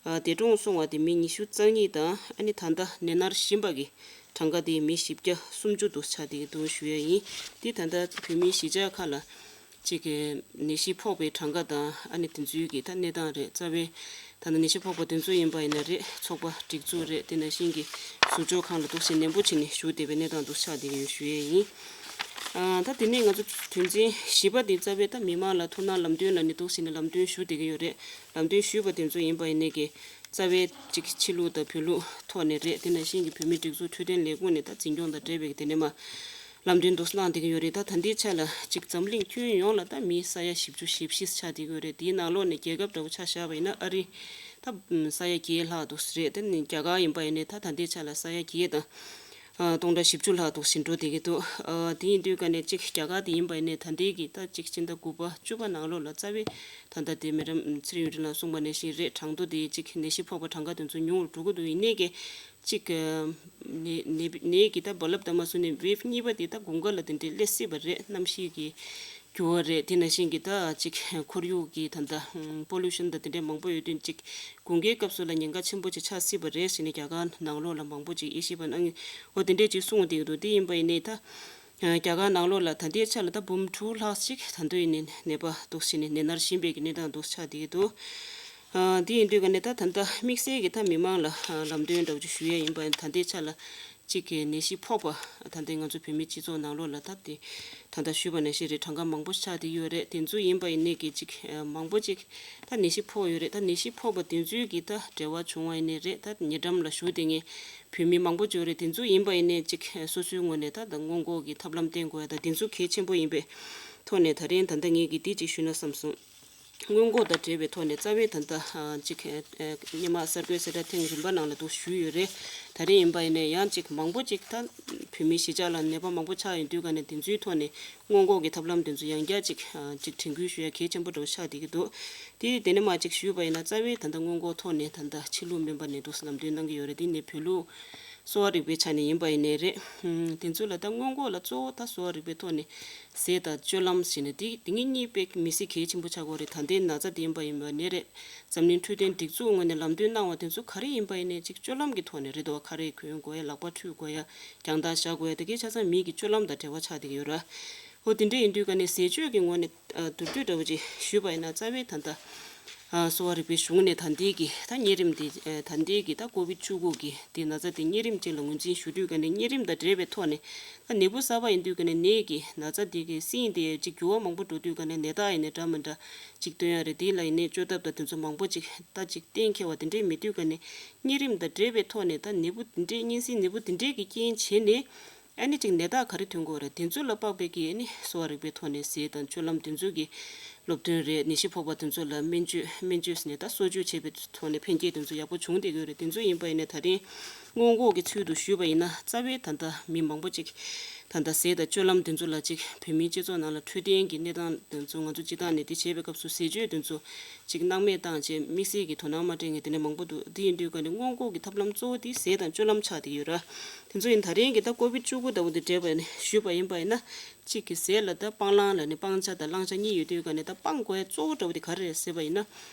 ཨ། འདས་གྲོངས་སོང་བ་དེ་མི་ཉི་ཤུ་རྩ་གཉིས་དང་ཨ་ནི་ད་ལྟ་ནད་མནར་བཞིན་པ་གི་གྲངས་ཀ་དེ་མི་བཞི་བརྒྱ་སུམ་ཅུ་འདུག་ཆགས་བསྡད་ཀྱི་འདུག་ཞུ་ཡས་ཡིན། དེ་ད་ལྟ་བོད་མིའི་གཞིས་ཆགས་ཁག་ལ་གཅིག་གི་ནད་གཞི་ཕོག་པའི་གྲངས་ཀ་དང་ཨ་ནི་དེ་ཚོའི་གི་ད་གནས་སྟངས་རེད། རྩ་བའི་ད་ལྟ་ནད་གཞི་ཕོག་པ་དེ་ཚོ་ཡིན་པ་ཡིན་ན་རེད། ཚོགས་པ་སྒྲིག་འཛུགས་རེད། དེ་ནང་བཞིན་གྱི་ཟུར་འཇོག་ཁང་ལ་འདུག་སེ་ནན་པོ་བྱས་ནས་ཞུ་བསྡད་པའི་གནས་སྟངས་འདུག་ཆགས་བསྡད་ཀྱི་ཡོད་ཞུ་ཡས་ཡིན། ཨ། ད་དེ་ནས་ང་ཚོ་དོན་ཚན་བཞི་པ་དེ་རྩ་བའི་ད་མི་མང་ལ་ཐུགས་སྣང་ལམ་སྟོན་ལ་ནི་འདུག་སེ་ནས་ལམ་སྟོན་ཞུ་བསྡད་ཀྱི་ཡོད་རེད། ལམ་སྟོན་ཞུས་པ་དེ་ཚོ་ཡིན་པ་ཡིན་ནའི་གི་རྩ་བའི་གཅིག་ཕྱི་ལུགས་དང་བོད་ལུགས་ཐོག་ནས་རེད། དེ་ནང་བཞིན་གྱི་བོད་མིའི་སྒྲིག་འཛུགས་འཕྲོད་བསྟེན་ལས་ཁུངས་ནས་ད་འཛིན་སྐྱོང་དང་འབྲེལ་བའི་དེ་ནས་མ་ ལམ་སྟོན་འདུག་གནང་བསྡད་ཀྱི་ཡོད་རེད། ད་ད་ལྟའི་ཆ་ལ་གཅིག་འཛམ་གླིང་ཁྱོན་ཡོངས་ལ་ད་མི་ས་ཡ་བཞི་བཅུ་ཞེ་བཞི་ཆགས་བསྡད་ཀྱི་ཡོད་རེད། དེའི་ནང་ལོགས་ནས་རྒྱལ་ཁབ་འདྲ་བོ་ཆ་བཞག་པ་ཡིན་ན་ཨ་རི་ད་ས་ཡ་བརྒྱད་ལྷག་འདུག་རེད། དེ་ནས་རྒྱ་གར་ཡིན་པ་ཡིན་ནའི་ད་ད་ལྟའི་ཆ་ལ་ས་ཡ་བརྒྱད་དང་སྟོང་ཕྲག་བཞི་བཅུ་ལྷག་འདུག་ཟིན་འགྲོ་བསྡད་ཀྱི་འདུག་དེ་ཡིན་དུས་ཀ་ནས་གཅིག་རྒྱ་གར་དེ་ཡིན་པ་ཡིན་ནའི་ད་ལྟའི་གི་ད་གཅིག་སྤྱི་ཟླ་དགུ་པ་བཅུ་པ་ནང་ལོགས་ལ་རྩ་བའི་ད་ལྟ་དེ་མི་རབས་ཚེ་རིང་ཡུན་རིང་ལགས་གསུངས་པ་ནང་བཞིན་རེད། གྲངས་ཐོ་དེ་གཅིག་ནད་གཞི་ཕོག་པ་གྲངས་ཀ་དེ་ཚོ་ཉུང་རུ་འགྲོ་གི་འདུག་ཡིན་ནའི་གི་གཅིག་ནད་ནད་ནད་ཀྱི་ད་རྦ་རླབས་ད་མ་བཟུང་ནས་ཝེབ་གཉིས་པ་དེ་ད་དགུན་ཁ་ལ་དེ་འདྲའི་སླེབས་སྲིད་པ་རེད། གནམ་གཤིས་ཀྱི་འགྱུར་བ་རེད། དེ་ནང་བཞིན་གྱི་ད་གཅིག་ཁོར་ཡུག་གི་ད་ད་པོ་ལུ་ཤན་དང་དེ་འདྲའི་མང་པོ་ཡོད་དུས་གཅིག་དགུན་ཁའི་སྐབས་སུ་ལ་ཉེན་ཁ་ཆེན་པོ་ཅིག་ཆགས་སྲིད་པ་རེད་ཟེར་ནས་རྒྱ་གར་ནང་ལོགས་ལ་མང་པོ་ཅིག་དབྱེ་ཞིབ་པ་གནང་། འོ་དེ་འདྲས་ཅིག་གསུངས་བསྡད་ཀྱི་འདུག་དེ་ཡིན་པ་ཡིན་ནའི་ད་རྒྱ་གར་ནང་ལོགས་ལ་ད་ལྟའི་ཆ་ལ་ད་འབུམ་དྲུག་ལྷག་ཅིག་ད་དུང་ཡིན་ནའི་ནད་པ་འདུག་ཟེར་ནས་ནད་མནར་བཞིན་པའི་གི་གནས་སྟངས་འདུག་ཆགས་བསྡད་ཀྱི་འདུག་དེ་ཡིན་དུས་ཀ་ནས་ད་ད་ལྟ་དམིགས་བསལ་གྱི་ད་མི་མང་ལ་ལམ་སྟོན་འདྲ་བོ་ཅིག་ཞུ་ཡ་ཡིན་པ་ཡིན་ད་ལྟའི་ཆ་ལ་གཅིག་གི་ནད་གཞི་ཕོག་པ་ད་ལྟའི་ང་ཚོ་བོད་མིའི་སྤྱི་ཚོགས་ནང་ལོགས་ལ་ད་དེ་ད་ལྟ་ཞུས་པ་ནང་བཞིན་རེད། གྲངས་ཀ་མང་པོ་ཆགས་བསྡད་ཡོད་རེད། དེ་ཚོ་ཡིན་པ་ཡིན་ནའི་གི་གཅིག་མང་པོ་ཅིག་ད་ནད་གཞི་ཕོག་ཡོད་རེད། ད་ནད་གཞི་ཕོག་པ་དེ་ཚོའི་གི་ད་འབྲེལ་བ་བྱུང་བ་ཡིན་ནའི་རེད། ད་ཉེ་འགྲམ་ལ་བཞུགས་བསྡད་མཁན་བོད་མི་མང་པོ་ཅིག་ཡོད་རེད། དེ་ཚོ་ཡིན་པ་ཡིན་ནའི་གཅིག་སོ་སོའི་ངོས་ནས་ད་ད་སྔོན་འགོག་གི་ཐབས་ལམ་བསྟེན་དགོས་ཡ་ད་དེ་ཚོ་གལ་ཆེན་པོ་ཡིན་པའི་ཐོག་ནས་ད་རིང་ད་ལྟ་ངས་གི་དེ་གཅིག་ཞུས་ན་བསམ་སོང་། སྔོན་འགོག་དང་འབྲེལ་བའི་ཐོག་ནས་རྩ་བའི་ད་ལྟ་གཅིག་སྔོན་མ་གསར་འགོད་གསལ་བསྒྲགས་ཐེངས་རིམ་པ་ནང་ལ་འདུག་ཞུས་ཡོད་རེད། ད་རེས་ཡིན་པ་ཡིན་ནའི་ཡང་གཅིག་མང་པོ་གཅིག་ད་བོད་མི་གཞིས་ཆགས་ལ་ནད་པ་མང་པོ་ཆགས་ཡོང་དུས་ག་ནས་དེ་ཚོའི་ཐོག་ནས་སྔོན་འགོག་གི་ཐབས་ལམ་དེ་ཚོ་ཡང་བསྐྱར་གཅིག་གཅིག་དྲན་སྐུལ་ཞུ་ཡ་གལ་ཆེན་པོ་འདྲ་བོ་ཆགས་བསྡད་ཀྱི་འདུག་དེ་དེ་ནས་མ་གཅིག་ཞུས་པ་ཡིན་ན་རྩ་བའི་ད་ལྟ་སྔོན་འགོག་ཐོག་ནས་ད་ལྟ་ཕྱི་ལུགས་སྨན་པ་ནས་འདུག་ལམ་སྟོན་གནང་གི་ཡོད་རེད། དེ་ནས་བོད་ལུགས་གསོ་བ་རིག་པའི་ཆ་ནས་ཡིན་པ་ཡིན་ནའི་རེད། དེ་ཚོ་ལ་ད་སྔོན་འགོག་ལ་གཙོ་བོ་ད་གསོ་བ་རིག་པའི་ཐོག་ནས་ཟས་དང་སྤྱོད་ལམ་ཟེར་ནས་དེ་དེ་གཉིས་གཉིས་དཔེ་མི་སྲིད་གལ་ཆེན་པོ་ཆགས་ཀྱི་ཡོད་རེད། ད་ལྟའི་ན་ཚ་དེ་ཡིན་པ་ཡིན་པ་ནས་རེད། འཛམ་གླིང་འཕྲོད་བསྟེན་སྒྲིག་འཛུགས་ངོས་ནས་ལམ་སྟོན་གནང་བ་དེ་ཚོ་ག་རེ་ཡིན་པ་ཡིན་ནའི་གཅིག་སྤྱོད་ལམ་གྱི་ཐོག་ནས་རེད་དོ། ཁ་རས་གོན་དགོས་ཡ། ལག་པ་འཁྲུད་དགོས་ཡ། རྒྱང་ཐག་བཞག་དགོས་ཡ། དེ་གའི་ཆ་ཚང་མི་གི་སྤྱོད་ལམ་དང་འབྲེལ་བ་ཆགས་བསྡད་ཀྱི་ཡོད་རེད། འོ་དེ་འདྲ་ཡིན་དུས་ཀ་ནས་ཟས་སྤྱོད་ཀྱི་ངོས་ནས་ཨ་མདོར་བསྡུས་འདྲ་བོ་ཅིག་ཞུས་པ་ཡིན་ན་རྩ་བའི་ད་ལྟ་ཨ་གསོ་བ་རིག་པའི་གཞུང་ནས་ད་ལྟའི་གི་ད་གཉན་རིམས་དེ་ཨ་ད་ལྟའི་གི་ད་ཀོ་བིད་བཅུ་དགུ་གི་དེ་ན་ཚ་དེ་གཉན་རིམས་ཅིག་ལ་ངོས་འཛིན་ཞུ་དུས་ཀ་ནས་གཉན་རིམས་དང་འབྲེལ་བའི་ཐོག་ནས་ད་ནད་འབུ་གསར་པ་ཡིན་དུས་ཀ་ནས་ནད་ཀྱི་ན་ཚ་དེ་གི་སྲིན་དེ་ཅིག་འགྱུར་བ་མང་པོ་འགྲོ་དུས་ཀ་ནས་ནད་རྟགས་ཡིན་ནའི་འདྲ་མི་འདྲ་ཅིག་སྟོན་ཡ་རེད། དེ་ལ་ཡིན་ནའི་བཅོས་ཐབས་དང་དེ་ཚོ་མང་པོ་ཅིག་ད་ཅིག་གཏན་འཁེལ་བ་དེ་འདྲས་མེད་དུས་ཀ་ནས་གཉན་རིམས་དང་འབྲེལ་བའི་ཐོག་ནས་ད་ནད་འབུ་དེ་འདྲས་གཉན་སྲིན་ནད་འབུ་དེ་འདྲས་ཀྱི་རྐྱེན་བྱས་ནས། ཨ་ནི་ཅིག་ནད་རྟགས་ག་རེ་ཐོན་གྱི་ཡོད་རེད། དེ་ཚོ་ལ་དཔག་པའི་གི་ཨ་ནི་གསོ་བ་རིག་པའི་ཐོག་ནས་ཟས་དང་སྤྱོད་ལམ་དེ་ཚོ་གི་སློབ་སྟོན་རེད། ནད་གཞི་ཕོག་པ་དེ་ཚོ་ལ་སྨན་བཅོས་སྨན་བཅོས་ཟེར་ནས་ད་གསོ་བཅོས་བྱེད་པའི་ཐོག་ནས་ཕན་སྐྱེད་དེ་ཚོ་ཡག་པོ་བྱུང་བསྡད་ཀྱི་ཡོད་རེད། དེ་ཚོ་ཡིན་པ་ཡིན་ནའི་ད་རིང་སྔོན་འགོག་གི་ཚུལ་དུ་ཞུས་པ་ཡིན་ན་རྩ་བའི་ད་ལྟ་མི་མང་པོ་ཅིག་ད་ལྟ་ཟས་དང་སྤྱོད་ལམ་དེ་ཚོ་ལ་ཅིག་བོད་མིའི་སྤྱི་ཚོགས་ནང་ལ་འཕྲོད་བསྟེན་གྱི་གནས་སྟངས་དེ་ཚོ་ང་ཚོ་སྤྱི་བཏང་ནས་དེ་བྱེད་པའི་སྐབས་སུ་ཟས་སྤྱོད་དེ་ཚོ་ཅིག་སྣང་མེད་བཏང་བྱས་དམིགས་བསལ་གྱི་དོ་སྣང་མ་སྤྲད་མཁན་དེ་འདྲ་མང་པོ་འདུག་དེ་ཡིན་དུས་ཀ་ནས་སྔོན་འགོག་གི་ཐབས་ལམ་གཙོ་བོ་དེ་ཟས་དང་སྤྱོད་ལམ་ཆགས་བསྡད་ཡོད་ར། དེ་ཚོ་ཡིན་ད་རིང་གི་ད་ཀོ་བིད་བཅུ་དགུ་ལྟ་བུ་དེ་འདྲ་བ་ནས་ཞུས་པ་ཡིན་པ་ཡིན་ན། གཅིག་གི་ཟས་ལ་ད་སྤང་བླང་ལ་ནི་སྤང་བྱ་དང་བླང་བྱ་གཉིས་ཡོད་དུས་ཀ་ནས་ད་སྤང་དགོས་ཡ་གཙོ་བོ་འདྲ་བོ་དེ་ག་རེ་རེད་ཟེར་བ་ཡིན་ན།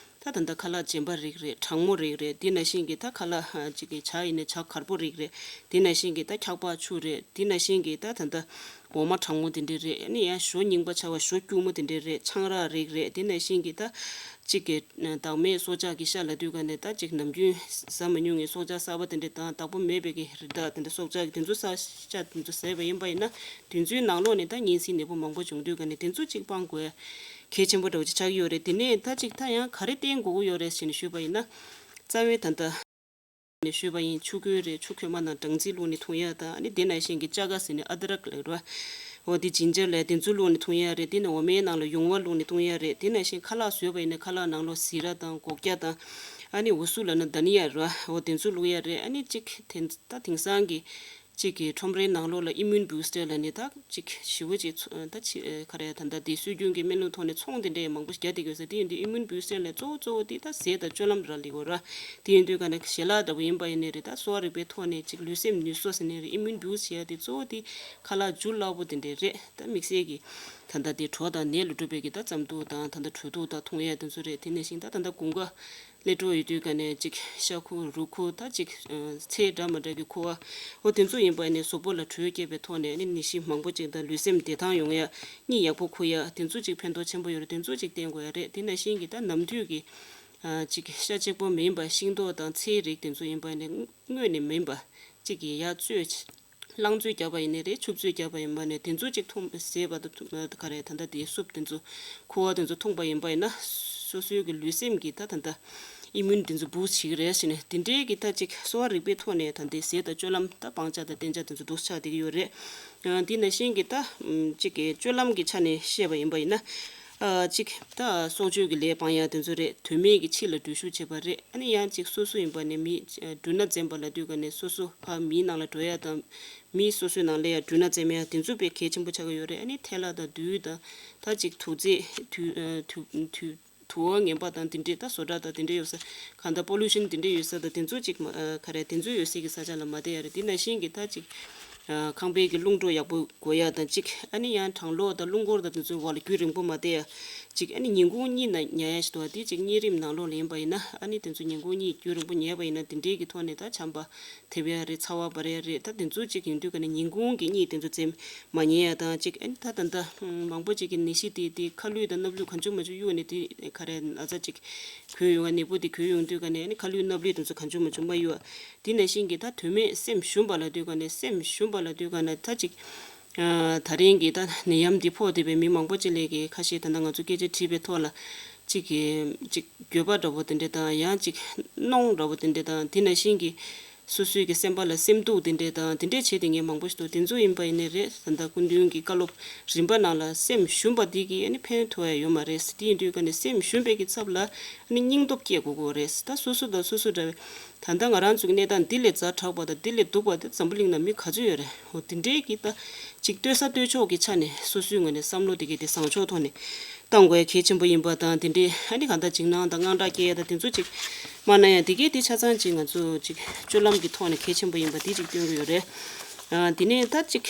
ད་ད་ལྟ་ཁ་ལག་རྗེན་པ་རིགས་རེད། གྲང་མོ་རིགས་རེད། དེ་ནང་བཞིན་གྱི་ད་ཁ་ལག་གཅིག་གི་ཇ་ཡིན་ན་ཇ་གར་པོ་རིགས་རེད། དེ་ནང་བཞིན་གྱི་ད་འཁྱག་པ་ཆུ་རེད། དེ་ནང་བཞིན་གྱི་ད་ད་ལྟ་འོ་མ་གྲང་མོ་དེ་འདྲ་རེད། ཨ་ནི་ཡང་ཞོ་རྙིང་པ་ཆ་བ་ཞོ་སྐྱུར་མོ་དེ་འདྲ་རེད། ཆང་རག་རིགས་རེད། དེ་ནང་བཞིན་གྱི་ད་གཅིག་གི་བདག་མེད་སྲོག་ཆགས་ཀྱི་ཤ་ལབ་དུས་ཀ་ནས་ད་གཅིག་ནམ་རྒྱུན་ཟ་མ་མྱོང་བའི་སྲོག་ཆགས་གསར་པ་དེ་འདྲ་དང་བདག་པོ་མེད་པའི་གི་རི་དྭགས་དེ་འདྲ་སྲོག་ཆགས་ཀྱི་དེ་ཚོ་ཟ་ཤ་དེ་ཚོ་ཟས་པ་ཡིན་པ་ཡིན་ན་དེ་ཚོའི་ནང་ལོགས་ནས་ད་གཉན་སྲིན་ནད་འབུ་མང་པོ་བྱུང་དུས་ཀ་ནས་དེ་ཚོ་གཅིག་སྤང་དགོས་གལ་ཆེན་པོ་འདྲ་བོ་ཅིག་ཆགས་ཀྱི་ཡོད་རེད། དེ་ནས་ད་གཅིག་ད་ཡང་ག་རེ་བསྟེན་དགོས་ཀྱི་ཡོད་རེད་ཟེར་ནས་ཞུས་པ་ཡིན་ན། རྩ་བའི་ད་ལྟ་ནས་ཞུས་པ་ཡིན། ཆུ་ཁོལ་རེད། ཆུ་ཁོལ་མ་དང་སྦྲང་རྩི་བླུགས་ནས་འཐུང་ཡ་དང་། ཨ་ནི་དེ་ནང་བཞིན་གྱི་ཅ་ག་ཟེར་ནས་ཨ་དྲག་ལབ་ར། འོ་དེ་ཇིན་ཇར་ལབ་དེ་ཚོ་བླུགས་ནས་འཐུང་ཡ་རེད། དེ་ནས་འོ་མའི་ནང་ལ་ཡུང་བ་བླུགས་ནས་འཐུང་ཡ་རེད། དེ་ནང་བཞིན་ཁ་ལག་བཟོས་པ་ཡིན་ན་ཁ་ལག་ནང་ལོགས་ཟི་ར་དང་སྒོག་སྐྱ་དང་། ཨ་ནི་འུ་སུ་ལབ་ན་དྷ་ནི་ཡ་ར། འོ་དེ་ཚོ་བླུགས་ཡ་རེད། ཨ་ནི་གཅིག་དེ་ད་དེང་སང་གི་གཅིག་གི་ཁྲོམ་རའི་ནང་ལོགས་ལ་ཨི་མུན་བུ་སི་ཊར་ལབ་ནས་ད་གཅིག་ཞི་བོ་གཅིག་ཚོ་ད་ཅི་ཨ་ག་རེ་ད་ལྟ་དེ་སྲོལ་རྒྱུན་གྱི་སྨན་ལུགས་ཐོག་ནས་ཚོང་དེ་འདྲའི་མང་པོ་རྒྱག་བསྡད་ཡོད་ས། དེ་ཡིན་དུས་ཨི་མུན་བུ་སི་ཊར་ལ་གཙོ་བོ་གཙོ་བོ་དེ་ད་ཟས་དང་སྤྱོད་ལམ་ར་ལེགས་པོ་ར། དེ་ཡིན་དུས་ག་ནས་ཞལ་ལག་འདྲ་པོ་ཡིན་པ་ཡིན་ནའི་རེད། ད་གསོ་བ་རིག་པའི་ཐོག་ནས་ཅིག་ལུས་སེམས་ནུས་གསོ་ཟེར་ནའི་རེད། ཨི་མུན་བུ་སི་ཊར་ཡ་དེ་གཙོ་བོ་དེ་ཁ་ལག་འཇུ་སླ་པོ་དེ་འདྲའི་རེད། ད་དམིགས་བསལ་གྱི་ད་ལྟ་དེ་གྲོ་དང་ནས་ལ་གྲུབ་པའི་གི་ད་རྩམ་ཐུག་དང་ད་ལྟ་དྲོད་ཐུག་དང་འཐུང་ཡ་དེ་ཚོ་རེད། དེ་ནང་བཞིན་ད་ད་ལྟ་དགུན་ཁ་སླེབས་འགྲོ་ཡོད་དུས་ཀ་ནས་ཅིག་ཤ་ཁུ་རུ་ཁུ་ད་ཅིག་ཚལ་འདྲ་མ་འདྲ་གི་ཁུ་བ། འོ་དེ་ཚོ་ཡིན་པ་ནས་གཟུགས་པོ་ལ་དྲོད་སྐྱེད་པའི་ཐོག་ནས་ནི་ནད་གཞི་མང་པོ་ཅིག་དང་ལུས་སེམས་བདེ་ཐང་ཡོང་ཡ་གཉིད་ཡག་པོ་ཁུག་ཡ་དེ་ཚོ་ཅིག་ཕན་ཐོགས་ཆེན་པོ་ཡོད་རེད། དེ་ཚོ་ཅིག་བསྟེན་དགོས་ཡ་རེད། དེ་ནང་བཞིན་གྱི་ད་ནམ་དུས་ཀྱི་ཅིག་ཤ་གཅིག་པོ་མིན་པ་ཤིང་ཏོག་དང་ཚལ་རིགས་དེ་ཚོ་ཡིན་པ་ནས་སྔོན་ནས་མིན་པ་ཅིག་གི་ཡ་བཙོས། རླངས་བཙོས་བརྒྱབ་པ་ཡིན་ནའི་རེད། ཆུ་བཙོས་བརྒྱབ་པ་ཡིན་པ་ནས་དེ་ཚོ་གཅིག་འཐུང་ཟས་པ་དང་ག་རེ་ད་ལྟ་དེའི་སུབ་དེ་ཚོ་ཁུ་བ་དེ་ཚོ་འཐུང་པ་ཡིན་པ་ཡིན་ན་སོ་སོའི་གི་ལུས་སེམས་ཀྱི་ད་ད་ལྟ་ ཨི་མུན་དེ་ཚོ་བུ་སི་བྱེད་ཀྱི་རེད་ཟེར་ནས། དེ་འདྲའི་གི་ད་ཅིག་གསོ་བ་རིག་པའི་ཐོག་ནས་ད་ལྟའི་ཟས་དང་སྤྱོད་ལམ་ད་སྤང་བྱ་དང་བསྟེན་བྱ་དེ་ཚོ་འདུག་ཆགས་བསྡད་ཀྱི་ཡོད་རེད། ཨ་དེ་ནང་བཞིན་གྱི་ད་ཨམ་ཅིག་གི་སྤྱོད་ལམ་གྱི་ཆ་ནས་བཤད་པ་ཡིན་པ་ཡིན་ན། ཨ་ཅིག་ད་སྲོག་གཅོད་ཀྱི་ལས་སྤང་ཡ་དེ་ཚོ་རེད། དོན་མེད་ཀྱི་ཕྱི་ལ་འགྲུལ་བཞུད་བྱེད་པ་རེད། ཨ་ནི་ཡང་ཅིག་སོ་སོ་ཡིན་པ་ནས་མི་འགྲུལ་ན་འཛེམ་པ་ལབ་དུས་ག་ནས་སོ་སོ་ཕ་མིའི་ནང་ལ་འགྲོ་ཡ་དང་། མི་སོ་སོའི་ནང་ལ་ཡ་འགྲུལ་ན་འཛེམ་ཡ་དེ་ཚོ་དཔེ་གལ་ཆེན་པོ་ཆགས་ཀྱི་ཡོད་རེད། ཨ་ནི་ཐལ་བ་དང་རྡུལ་དང་ད་ཅིག་དུག་རྫས་དུ་དུ་དུ་དུ་བ་ངན་པ་དང་དེ་འདྲས། ད་བཟོ་གྲྭ་དང་དེ་འདྲས་ཡོད་ས། གང་ལྟར་པོ་ལུ་ཤན་དེ་འདྲས་ཡོད་ས་དང་དེ་ཚོ་ཅིག་མ་ཨ་ག་རེ་དེ་ཚོ་ཡོད་སའི་གི་ས་ཆ་ལ་མ་བསྡད་ཡ་རེད། དེ་ནང་བཞིན་གྱི་ད་ཅིག་ཨ་ཁང་པའི་གི་རླུང་འགྲོ་ཡག་པོ་དགོས་ཡ་དང་ཅིག་ཨ་ནི་ཡང་གྲང་གློག་དང་རླུང་འཁོར་དང་དེ་ཚོའི་འོག་ལ་རྒྱུན་རིང་པོ་མ་བསྡད་ཡ། ཅིག་ཨ་ནི་ཉིན་གུང་གཉིད་ན་ཉལ་ཡ་ཞིག་འདུག་བ། དེ་ཅིག་གཉིད་རིམ་ནང་ལོགས་ལ་ཡིན་པ་ཡིན་ན། ཨ་ནི་དེ་ཚོ་ཉིན་གུང་གཉིད་རྒྱུན་རིང་པོ་ཉལ་བ་ཡིན་ན་དེ་འདྲའི་གི་ཐོག་ནས་ད་ཆམ་པ་ཐེབས་ཡ་རེད། ཚ་བ་འབར་ཡ་རེད། ད་དེ་ཚོ་ཅིག་ཡིན་དུས་ག་ནས་ཉིན་གུང་གི་གཉིད་དེ་ཚོ་འཛེམ་མ་ཉལ་ཡ་དང་ཅིག་ཨ་ནི་ད་ད་ད་མང་པོ་ཅིག་གི་ནད་གཞི་དེ་དེ་ཁ་ལུད་དང་སྣབས་ལུད་གང་བྱུང་མང་བྱུང་གཡུག་ནས་དེ་ག་རེ་ན་ཚ་ཅིག་གོན་ཡོང་བ། ནད་འབུ་དེ་གོན་ཡོང་དུས་ག་ནས་ཨ་ནི་ཁ་ལུད་སྣབས་ལུད་དེ་ཚོ་གང་བྱུང་མང་བྱུང་མ་གཡུག་བ། དེ་ནང་བཞིན་གྱི་ད་དོན་མེད་སེམས་ཞུམ་པ་ལབ་དུས་ག་ནས་སེམས་ཞུམ་པ་ལབ་དུས་ག་ནས་ད་ཅིག་ཨ་ད་རིང་གི་ད་ནད་ཡམས་འདི་ཕོག་བསྡད་པའི་མི་མང་པོ་ཅིག་ལས་ཀྱི་ཁ་ཤས་ད་ལྟ་ང་ཚོ་སྐད་ཆ་དྲིས་པའི་ཐོག་ལ་ཅིག་གི་ཅིག་འགྱོད་པ་འདྲ་པོ་དེ་འདྲ་དང་། ཡང་ཅིག་གནོང་འདྲ་པོ་དེ་འདྲ་དང་། དེ་ནང་བཞིན་གྱི་སོ་སོའི་གི་སེམས་པ་ལ་སེམས་སྡུག་དེ་འདྲ་དང་དེ་འདྲ་བྱས་བསྡད་མཁན་མང་པོ་ཞིག་འདུག་དེ་ཚོ་ཡིན་པ་ཡིན་ནའི་རེད། ད་ལྟ་སྐུ་མདུན་གྱི་བཀའ་སློབ་རིམ་པ་ནང་ལ་སེམས་ཞུམ་པ་འདི་གིས་ཨ་ནི་ཕན་ཐོགས་ཡ་ཡོད་མ་རེད། དེ་ཡིན་དུས་ག་ནས་སེམས་ཞུམ་པའི་གི་ཚབ་ལ་ཨ་ནི་སྙིང་སྟོབས་སྐྱེ་དགོས་ཀྱི་རེད། ད་སོ་སོ་དང་སོ་སོ་འདྲ་བའི། ད་ལྟ་ང་རང་ཚོའི་གནས་སྟངས་འདི་ལས་ཛ་དྲག་པ་དང་འདི་ལས་སྡུག་པ་དེ་འཛམ་བུ་གླིང་ན་མི་ག་ཚོད་ཡོད་རེད། འོ་དེ་འདྲའི་གི་ད་ཅིག་ལྟོས་ས་ལྟོས་ཕྱོགས་ཀྱི་ཆ་ནས་སོ་སོའི་ངོས་ནས་བསམ་བློ་དེ་གའི་དེ་བཟང་ཕྱོགས་ཐོག་ནས་གཏང་དགོས་ཡ་གལ་ཆེན་པོ་ཡིན་པ་དང་། དེ་འདྲའི་ཨ་ནི་གང་ལྟར་འཇིགས་སྣང་དང་དངངས་སྐྲག་སྐྱེ་ཡ་དང་དེ་ཚོ་ཅིག་མ་གནང་ཡ་དེ་གའི་དེ་ཆ་ཚང་ཅིག་ང་ཚོ་ཅིག་སྤྱོད་ལམ་གྱི་ཐོག་ནས་གལ་ཆེན་པོ་ཡིན་པ་དེ་ཅིག་སྟོན་གྱི་ཡོད་རེད། ཨ་དེ་ནས་ད་ཅིག་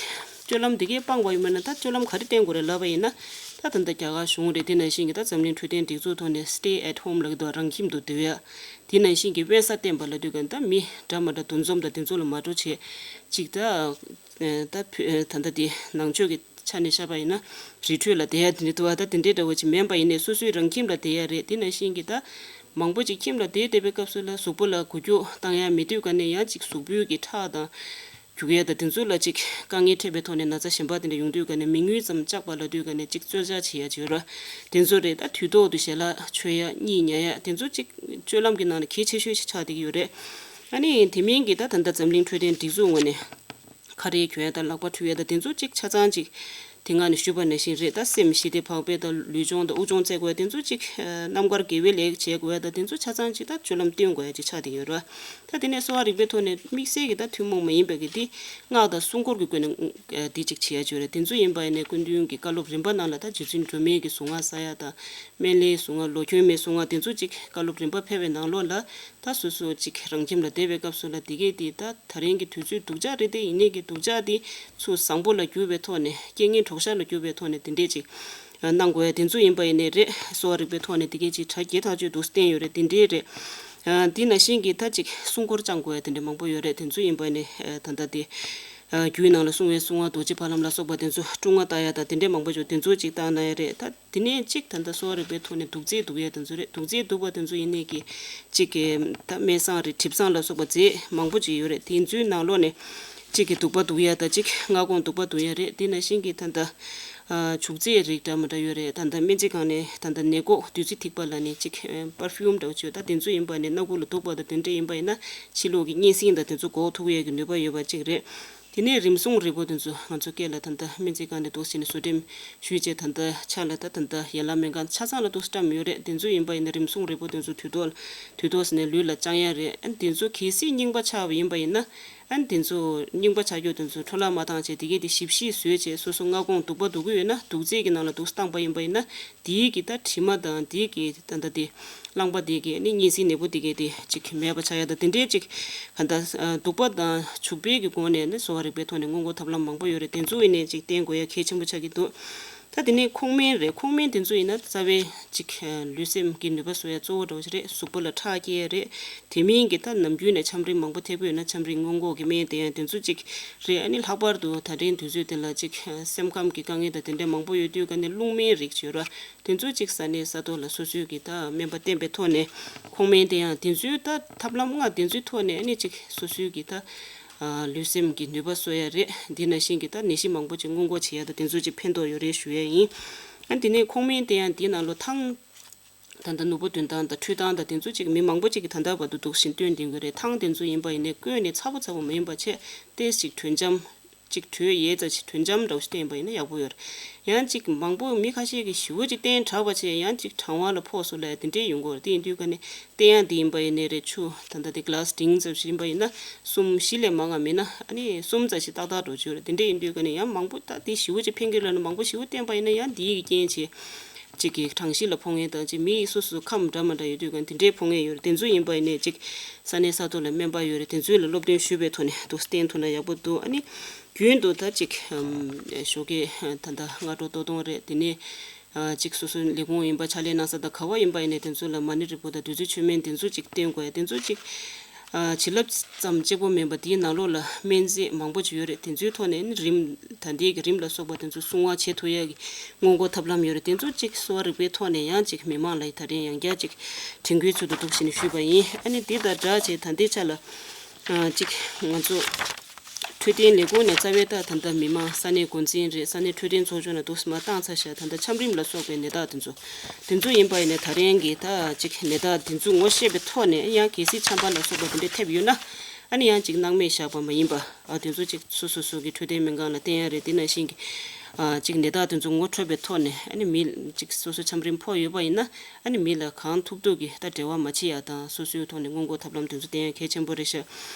སྤྱོད་ལམ་དེ་གའི་སྤངས་པ་ཡིན་པ་ན་ད་སྤྱོད་ལམ་ག་རེ་བསྟེན་དགོས་རེད་ལབ་པ་ཡིན་ན། ད་ད་ལྟ་རྒྱ་གར་གཞུང་རེད། དེ་ནང་བཞིན་གྱི་ད་འཛམ་གླིང་འཕྲོད་བསྟེན་སྒྲིག་འཛུགས་ཐོག་ནས་stay at home་ལབ་ཀྱི་འདུག་རང་ཁྱིམ་དུ་སྡོད་ཡ། དེ་ནང་བཞིན་གྱི་དབེན་ས་བསྟེན་པ་ལབ་དུས་ག་ད་མི་འདྲ་མི་འདྲ་འདུ་འཛོམས་དང་དེ་ཚོ་ལ་མ་འགྲོ་བྱས། ཅིག་ད་ད་ད་ལྟ་དེ་ནང་ཆོས་ཀྱི་ཆ་ནས་བཤད་པ་ཡིན་ན་རི་ཁྲོད་ལ་བསྡད་ཡ་དེ་འདྲ་འདུག་བ། ད་དེ་འདྲའི་འདྲ་བོ་ཅིག་མིན་པ་ཡིན་ནའི་སོ་སོའི་རང་ཁྱིམ་ལ་བསྡད་ཡ་རེད། དེ་ནང་བཞིན་གྱི་ད་མང་པོ་ཅིག་ཁྱིམ་ལ་བསྡད་བསྡད་པའི་སྐབས་སུ་ལ་གཟུགས་པོ་ལ་འགུལ་སྐྱོད་བཏང་ཡ་མེད་དུས་ག་ནས་ཡང་ཅིག་གཟུགས་པོའི་གི་ཁྲག་དང་རྒྱུག་ཡ་དང་དེ་ཚོ་ལ་ཅིག་དཀའ་ངལ་འཕྲད་པའི་ཐོག་ནས་ན་ཚ་གཞན་པ་དེ་འདྲ་ཡོང་དུས་ག་ནས་མི་མངོན་ཙམ་བཅག་པ་ལབ་དུས་ག་ནས་ཅིག་རྩོལ་བཅག་བྱེད་ཡ་ཅིག་ཡོད་ར། དེ་ཚོ་རེད། ད་དུས་ཐོག་ཏུ་ཞལ་ལག་མཆོད་ཡ་གཉིད་ཉལ་ཡ་དེ་ཚོ་ཅིག་སྤྱོད་ལམ་གྱི་ནང་ནས་གལ་ཆེ་ཤོས་ཤིག་ཆགས་བསྡད་ཀྱི་ཡོད་རེད། ཨ་ནི་དེ་མིན་གྱི་ད་ད་ལྟ་འཛམ་གླིང་འཕྲོད་བསྟེན་སྒྲིག་འཛུགས་ངོས་ནས་ཁ་རས་གྱོན་ཡ་དང་ལག་པ་འཁྲུ་ཡ་དང་དེ་ཚོ་ཅིག་ཆ་ཚང་ཅིག་དེ་སྔ་ནས་ཞུས་པ་ནང་བཞིན་རེད། ད་སེམས་ཞི་བདེ་བག་ཕེབས་དང་ལུས་སྦྱོང་དང་དབུགས་སྦྱོང་རྩེ་དགོས་ཡ་དེ་ཚོ་ཅིག་རྣམ་དཀར་དགེ་བའི་ལས་བྱེད་དགོས་ཡ་དང་དེ་ཚོ་ཆ་ཚང་ཅིག་ད་སྤྱོད་ལམ་སྟོན་དགོས་ཡ་ཅིག་ཆགས་བསྡད་ཀྱི་ཡོད་རེད། ད་དེ་ནས་གསོ་བ་རིག་པའི་ཐོག་ནས་དམིགས་བསལ་གྱི་ད་ཐུན་མོང་མ་ཡིན་པའི་གི་འདི་སྔགས་དང་སྲུང་འཁོར་གྱི་སྒོ་ནས་འདི་ཅིག་བྱེད་ཡ་ཅིག་ཡོད་རེད། དེ་ཚོ་ཡིན་པ་ཡིན་ནའི་སྐུ་མདུན་གྱི་བཀའ་སློབ་རིམ་པ་ནང་ལ་ད་རྗེ་བཙུན་སྒྲོལ་མའི་གི་གཟུངས་སྔགས་ཟེར་ཡ་དང་སྨན་བླའི་གཟུངས་སྔགས་ལོ་གྱོན་མའི་གཟུངས་སྔགས་དེ་ཚོ་ཅིག་བཀའ་སློབ་རིམ་པ་ཕེབས་པའི་ནང་ལོགས་ལ་ད་སོ་སོ་ཅིག་རང་ཁྱིམ་ལ་བསྡད་པའི་སྐབས་སུ་ལ་འདི་གས་འདི་ད་ད་རིང་གི་དུས་ཚོད་སྡུག་ཅག་རེད་དེ། ཡིན་ནའི་གི་སྡུག་ཅག་འདི་ཚུར་བཟང་པོ་ལ་བསྒྱུར་བའི་ཐོག་ནས་རྐྱེན་ངན་གྲོགས་ཤར་ལ་བསྒྱུར་བའི་ཐོག་ནས་དེ་འདྲས་ཅིག་གནང་དགོས་ཡ་དེ་ཚོ་ཡིན་པ་ཡིན་ནའི་རེད། གསོ་བ་རིག་པའི་ཐོག་ནས་དེ་གས་ཅིག་གྲ་རྒྱས་ཐག་ཆོད་འདུག་བསྟན་ཡོད་རེད། དེ་འདྲས་རེད། ཨ་དེ་ནང་བཞིན་གྱི་ད་ཅིག་སྲུང་འཁོར་བཅང་དགོས་ཡ་དེ་འདྲ་མང་པོ་ཡོད་རེད། དེ་ཚོ་ཡིན་པ་ནི་ཨ་ད་ལྟ་དེ་ཨ་རྒྱུད་ནང་ལ་གསུང་བའི་གསུང་ངག་རྡོ་རྗེ་ཕ་ལམ་ལ་སོགས་པ་དེ་ཚོ་སྲུང་བ་བཏང་ཡ་དང་དེ་འདྲས་མང་པོ་ཡོད། དེ་ཚོ་ཅིག་བཏང་ན་ཡ་རེད། ད་དེ་ནས་ཅིག་ད་ལྟ་གསོ་བ་རིག་པའི་ཐོག་ནས་དུག་རྫས་དུག་ཡ་དེ་ཚོ་རེད། དུག་རྫས་དུག་པ་དེ་ཚོ་ཡིན་ནའི་གི་ཅིག་གི་ད་སྨན་བཟང་རེད། གྲིབ་བཟང་ལ་སོགས་པ་རྫས་མང་པོ་ཅིག་ཡོད་རེད། དེ་ཚོའི་ནང་ལོགས་ནས་ཅིག་གི་དུག་པ་དུག་ཡ་དང་ཅིག་སྔ་དགོང་དུག་པ་དུག་ཡ་རེད། དེ་ནང་བཞིན་གྱི་ད་ལྟ་ཨ་བྱུག་རྫས་རིགས་འདྲ་མི་འདྲ་ཡོད་རེད། ད་ལྟ་སྨན་རྩིས་ཁང་ནས་ད་ལྟ་ནད་འགོག་བདུད་རྩི་ཐིགས་པ་ལབ་ནས་ཅིག་པར་ཕིའུམ་འདྲ་བོ་ཅིག་ཡོད། ད་དེ་ཚོ་ཡིན་པ་ནས་སྣ་ཁུག་ལ་དུག་པ་དང་དེ་འདྲ་ཡིན་པ་ཡིན་ན་ཕྱི་ལོགས་ཀྱི་གཉན་སྲིན་དང་དེ་ཚོ་འགོག་ཐུབ་ཡས་ཀྱི་ནུས་པ་ཡོད་པ་ཅིག་རེད། དེ་ནས་རིམས་སྲུང་རིལ་པོ་དེ་ཚོ་ང་ཚོ་སྐད་ལ་ད་ལྟ་སྨན་རྩིས་ཁང་ནས་འདུག་སེ་ནས་བཟོ་འགྲེམས་ཞུས་བྱས་ད་ལྟ་ཕྱག་ལ་ད་ད་ལྟ་ཡན་ལག་སྨན་ཁང་ཆ་ཚང་ལ་འདུག་སེ་བཀྲམ་ཡོད་རེད། དེ་ཚོ་ཡིན་པ་ཡིན་ན་རིམས་སྲུང་རིལ་པོ་དེ་ཚོ་དུས་ཐོག་དུས་ཐོག་ནས་ལུས་ལ་བཅང་ཡ་རེད། ཨ་ནི་དེ་ཚོ་གལ་སྲིད་རྙིང་པ་ཆགས་པ་ཡིན་པ་ཡིན་ན། ཨ་ནི་དེ་ཚོ་རྙིང་པ་ཆགས་རྒྱུ་དེ་ཚོ་འཕྲོ་བརླག་མ་བཏང་བྱས་དེ་གས་དེ་ཞིབ་ཞིབ་བཟོས་བྱས་སོ་སོ་སྔ་དགོང་དུག་པ་དུག་གི་ཡོད་ན་དུག་རྫས་ཀྱི་ནང་ལ་དུག་བཏང་པ་ཡིན་པ་ཡིན་ན། དེའི་གི་ད་དྲི་མ་དང་དེའི་གི་ད་ལྟ་དེ་རླངས་པ་དེ་གི་ནི་གཉན་སྲིན་ནད་འབུ་དེ་གི་དེ་ཅིག་མེད་པ་ཆགས་ཡ་ད་དེ་འདྲའི་ཅིག་ག་ད་དུག་པ་དང་བྱུག་པའི་གི་སྒོ་ནས་ནི་གསོ་བ་རིག་པའི་ཐོག་ནས་སྔོན་འགོག་ཐབས་ལམ་མང་པོ་ཡོད་རེད། དེ་ཚོ་ཡིན་ནས་ཅིག་བསྟེན་དགོས་ཡ་གལ་ཆེན་པོ་ཆགས་ཀྱི་འདུག་ད་དེ་ནས་ཁོག་སྨན་རེད། ཁོག་སྨན་དེ་ཚོ་ཡིན་ན་རྩ་བའི་ཅིག་ལུས་སེམས་ཀྱི་ནུས་པ་གསོ་ཡ་གཙོ་བོ་འདྲ་བོ་ཞིག་རེད། གཟུགས་པོ་ལ་ཁྲག་སྐྱེ་ཡ་རེད། དེ་མིན་གྱི་ད་ནམ་རྒྱུན་ནས་ཆམ་རིམས་མང་པོ་ཐེབས་ཀྱི་ཡོད་ན་ཆམ་རིམས་སྔོན་འགོག་གི་སྨན་དེ་ཡང་དེ་ཚོ་ཅིག་རེད། ཨ་ནི་ལྷག་པར་དུ་ད་ཐེངས་དུས་ཚོད་དེ་ལ་ཅིག་སེམས་ཁམས་ཀྱི་དཀའ་ངལ་དང་དེ་འདྲ་མང་པོ་ཡོད་དུས་ག་ནས་རླུང་སྨན་རིགས་བྱོས་ར། དེ་ཚོ་ཅིག་ཟ་ནས་ཟ་ཐོག་ལ་སོ་སོའི་གི་ད་སྨན་པ་བསྟེན་པའི་ཐོག་ནས་ཁོག་སྨན་དེ་ཡང་དེ་ཚོའི་ད་ཐབས་ལམ་ལྔ་དེ་ཚོའི་ཐོག་ནས་ཨ་ནི་ཅིག་སོ་སོའི་གི་ད་ལུས་སེམས་ཀྱི་ནུས་པ་གསོ་ཡ་རེད། དེ་ནང་བཞིན་གྱི་ད་ནད་གཞི་མང་པོ་ཅིག་སྔོན་འགོག་བྱེད་ཡ་ད་དེ་ཚོ་ཅིག་ཕན་ཐོགས་ཡོད་རེད་ཞུ་ཡ་ཡིན། ཨ་དེ་ནས་ཁོག་སྨན་དེ་ཡང་དེའི་ནང་ལོ་ཐང་ ད་ལྟ་ནོར་བུ་འདོན་སྟངས་དང་འཕྲུལ་སྟངས་དང་དེ་ཚོ་ཅིག་མི་མང་པོ་ཅིག་གིས་ད་ལྟ་བར་དུ་འདུག་བཞིན་སྟོན་བསྡད་ཀྱི་རེད། ཐང་དེ་ཚོ་ཡིན་པ་ཡིན་ནའི་བརྐོས་ནས་ཚ་པོ་ཚ་པོ་མ་ཡིན་པ་བྱས་ཏོག་ཙམ་ཅིག་དྲོད་འཇམ། ཅིག་དྲོད་ཡལ་ཙམ་ཅིག་དྲོད་འཇམ་འདྲ་བོ་ཞིག་བསྟན་པ་ཡིན་ན་ཡག་པོ་ཡོད་རེད། ཡང་ཅིག་མང་པོ་མི་ཁ་ཤས་ཀྱིས་ཞེ་པོ་ཅིག་བསྟན་དྲགས་པ་བྱས་ཡང་ཅིག་གྲང་བ་ལ་ཕོག་སོང་ལབ་དེ་འདྲས་ཡོང་གི་ཡོད་རེད། དེ་ཡིན་དུས་ཀ་ནས་བསྟན་ཡག་དེ་ཡིན་པ་ཡིན་ནའི་རེད། ཆུ་ད་ལྟ་དེ་གི་ལཱས་ཌིང་ཙམ་ཞིག་ཡིན་པ་ཡིན་ན་གསུམ་བཞི་ལས་མང་བ་མིན་ན་ཨ་ནི་གསུམ་ཙམ་ཞིག་ཏག་ཏག་འགྲོ་རྒྱུ་རེད། དེ་འདྲས་ཡིན་དུས་ཀ་ནས་ཡང་མང་པོ་ད་དེ་ཞེ་པོ་ཅིག་ཕན་གི་ལབ་ན་མང་པོ་ཞེ་པོ་བསྟན་པ་ཡིན་ན་ཡང་དེའི་གི་རྐྱེན་བྱས། གཅིག་གིས་གྲང་གཤིས་ལ་ཕོག་མཁན་དང་གཅིག་མི་སོ་སོ་ཁམས་འདྲ་མ་འདྲ་ཡོད་དུས་གང་དེ་འདྲའི་ཕོག་མཁན་ཡོད་རེད། དེ་ཚོ་ཡིན་པ་ཡིན་ནའི་གཅིག་ས་གནས་ས་ཐོག་ལ་སྨན་པ་ཡོད་རེད། དེ་ཚོ་ལ་སློབ་སྟོན་ཞུས་པའི་ཐོག་ནས་འདུག་བསྟན་ཐུབ་ན་ཡག་པོ་འདུག་ཨ་ནི་རྒྱུན་དུ་ད་གཅིག་ཨམ་ཞོགས་ཀས་ད་ལྟ་སྔ་དྲོ་ལྟོ་འཐུང་རེད། དེ་ནས་ཨ་གཅིག་སོ་སོའི་ལས་ཁུངས་ཡིན་པ་ཕྱག་ལས་གནང་ས་དང་ག་བ་ཡིན་པ་ཡིན་ནའི་དེ་ཚོ་ལ་མ་ཎི་རིལ་བུ་དང་བདུད་རྩི་མཆོད་སྨན་དེ་ཚོ་གཅིག་བསྟེན་དགོས་ཡ། དེ་ཚོ་གཅིག་ཨ་བྱིན་རླབས་ཙམ་གཅིག་པོ་མིན་པ་དེའི་ནང་ལོགས་ལ་སྨན་རྫས་མང་པོ་ཅིག་ཡོད་རེད། དེ་ཚོའི་ཐོག་ནས་ནི་རིམས་ད་ལྟའི་གི་རིམས་ལ་སོགས་པ་དེ་ཚོ་སྲུང་བ་བྱེད་ཐུབ་ཡ་གི་སྔོན་འགོག་ཐབས་ལམ་ཡོད་རེད། དེ་ཚོ་གཅིག་གསོ་བ་རིག་པའི་ཐོག་ནས་ཡང་གཅིག་མི་མང་ལ་ད་རིང་ཡང་བསྐྱར་གཅིག་དྲན་སྐུལ་ཚུལ་དུ་འདུག་བྱས་ནས་ཞུས་པ་ཡིན། ཨ་ནི་འདི་དང་སྦྲགས་བྱས་ད་ལྟའི་ཆ་ལ་ཨ་གཅིག་ང་ཚོ་འཕྲོད་བསྟེན་ལས་ཁུངས་ནས་རྩ་བའི་ད་ད་ལྟ་མི་མང་ས་གནས་འགོ་འཛིན་རེད། ས་གནས་འཕྲོད་བསྟེན་ཚོགས་ཆུང་ལ་འདུག་སེ་མར་བཏང་ཚར་ཤག་ད་ལྟ་ཆམ་རིམས་ལ་སོགས་པའི་ནད་རྟགས་དེ་ཚོ་དེ་ཚོ་ཡིན་པ་ཡིན་ནའི་ད་རིང་གི་ད་ཅིག་ནད་རྟགས་དེ་ཚོ་ངོ་ཤེས་པའི་ཐོག་ནས་ཡང་གལ་སྲིད་ཆམ་པ་ལ་སོགས་པ་དེ་འདྲ་ཐེབས་ཡོད་ན་ཨ་ནི་ཡང་ཅིག་སྣང་མེད་བཞག་པ་མ་ཡིན་པ་ཨ་དེ་ཚོ་ཅིག་སོ་སོ་སོ་གི་འཕྲོད་བསྟེན་སྨན་ཁང་ལ་བསྟན་ཡ་རེད། དེ་ནང་བཞིན་གྱི་ཨ་ཅིག་ནད་རྟགས་དེ་ཚོ་ངོ་འཕྲོད་པའི་ཐོག་ནས་ཨ་ནི་མི་ཅིག་སོ་སོ་ཆམ་རིམས་ཕོག་ཡོད་པ་ཡིན་ན་ཨ་ནི་མི་ལ་གང་ཐུབ་ཐུབ་ཀྱིས་ད་འབྲེལ་བ་མ་བྱེད་ཡ་དང་སོ་སོའི་ཐོག་ནས་སྔོན་འགོག་ཐབས་ལམ་དེ་ཚོ་བསྟན་ཡ་གལ་ཆེན་པོ་རེད་ཤག་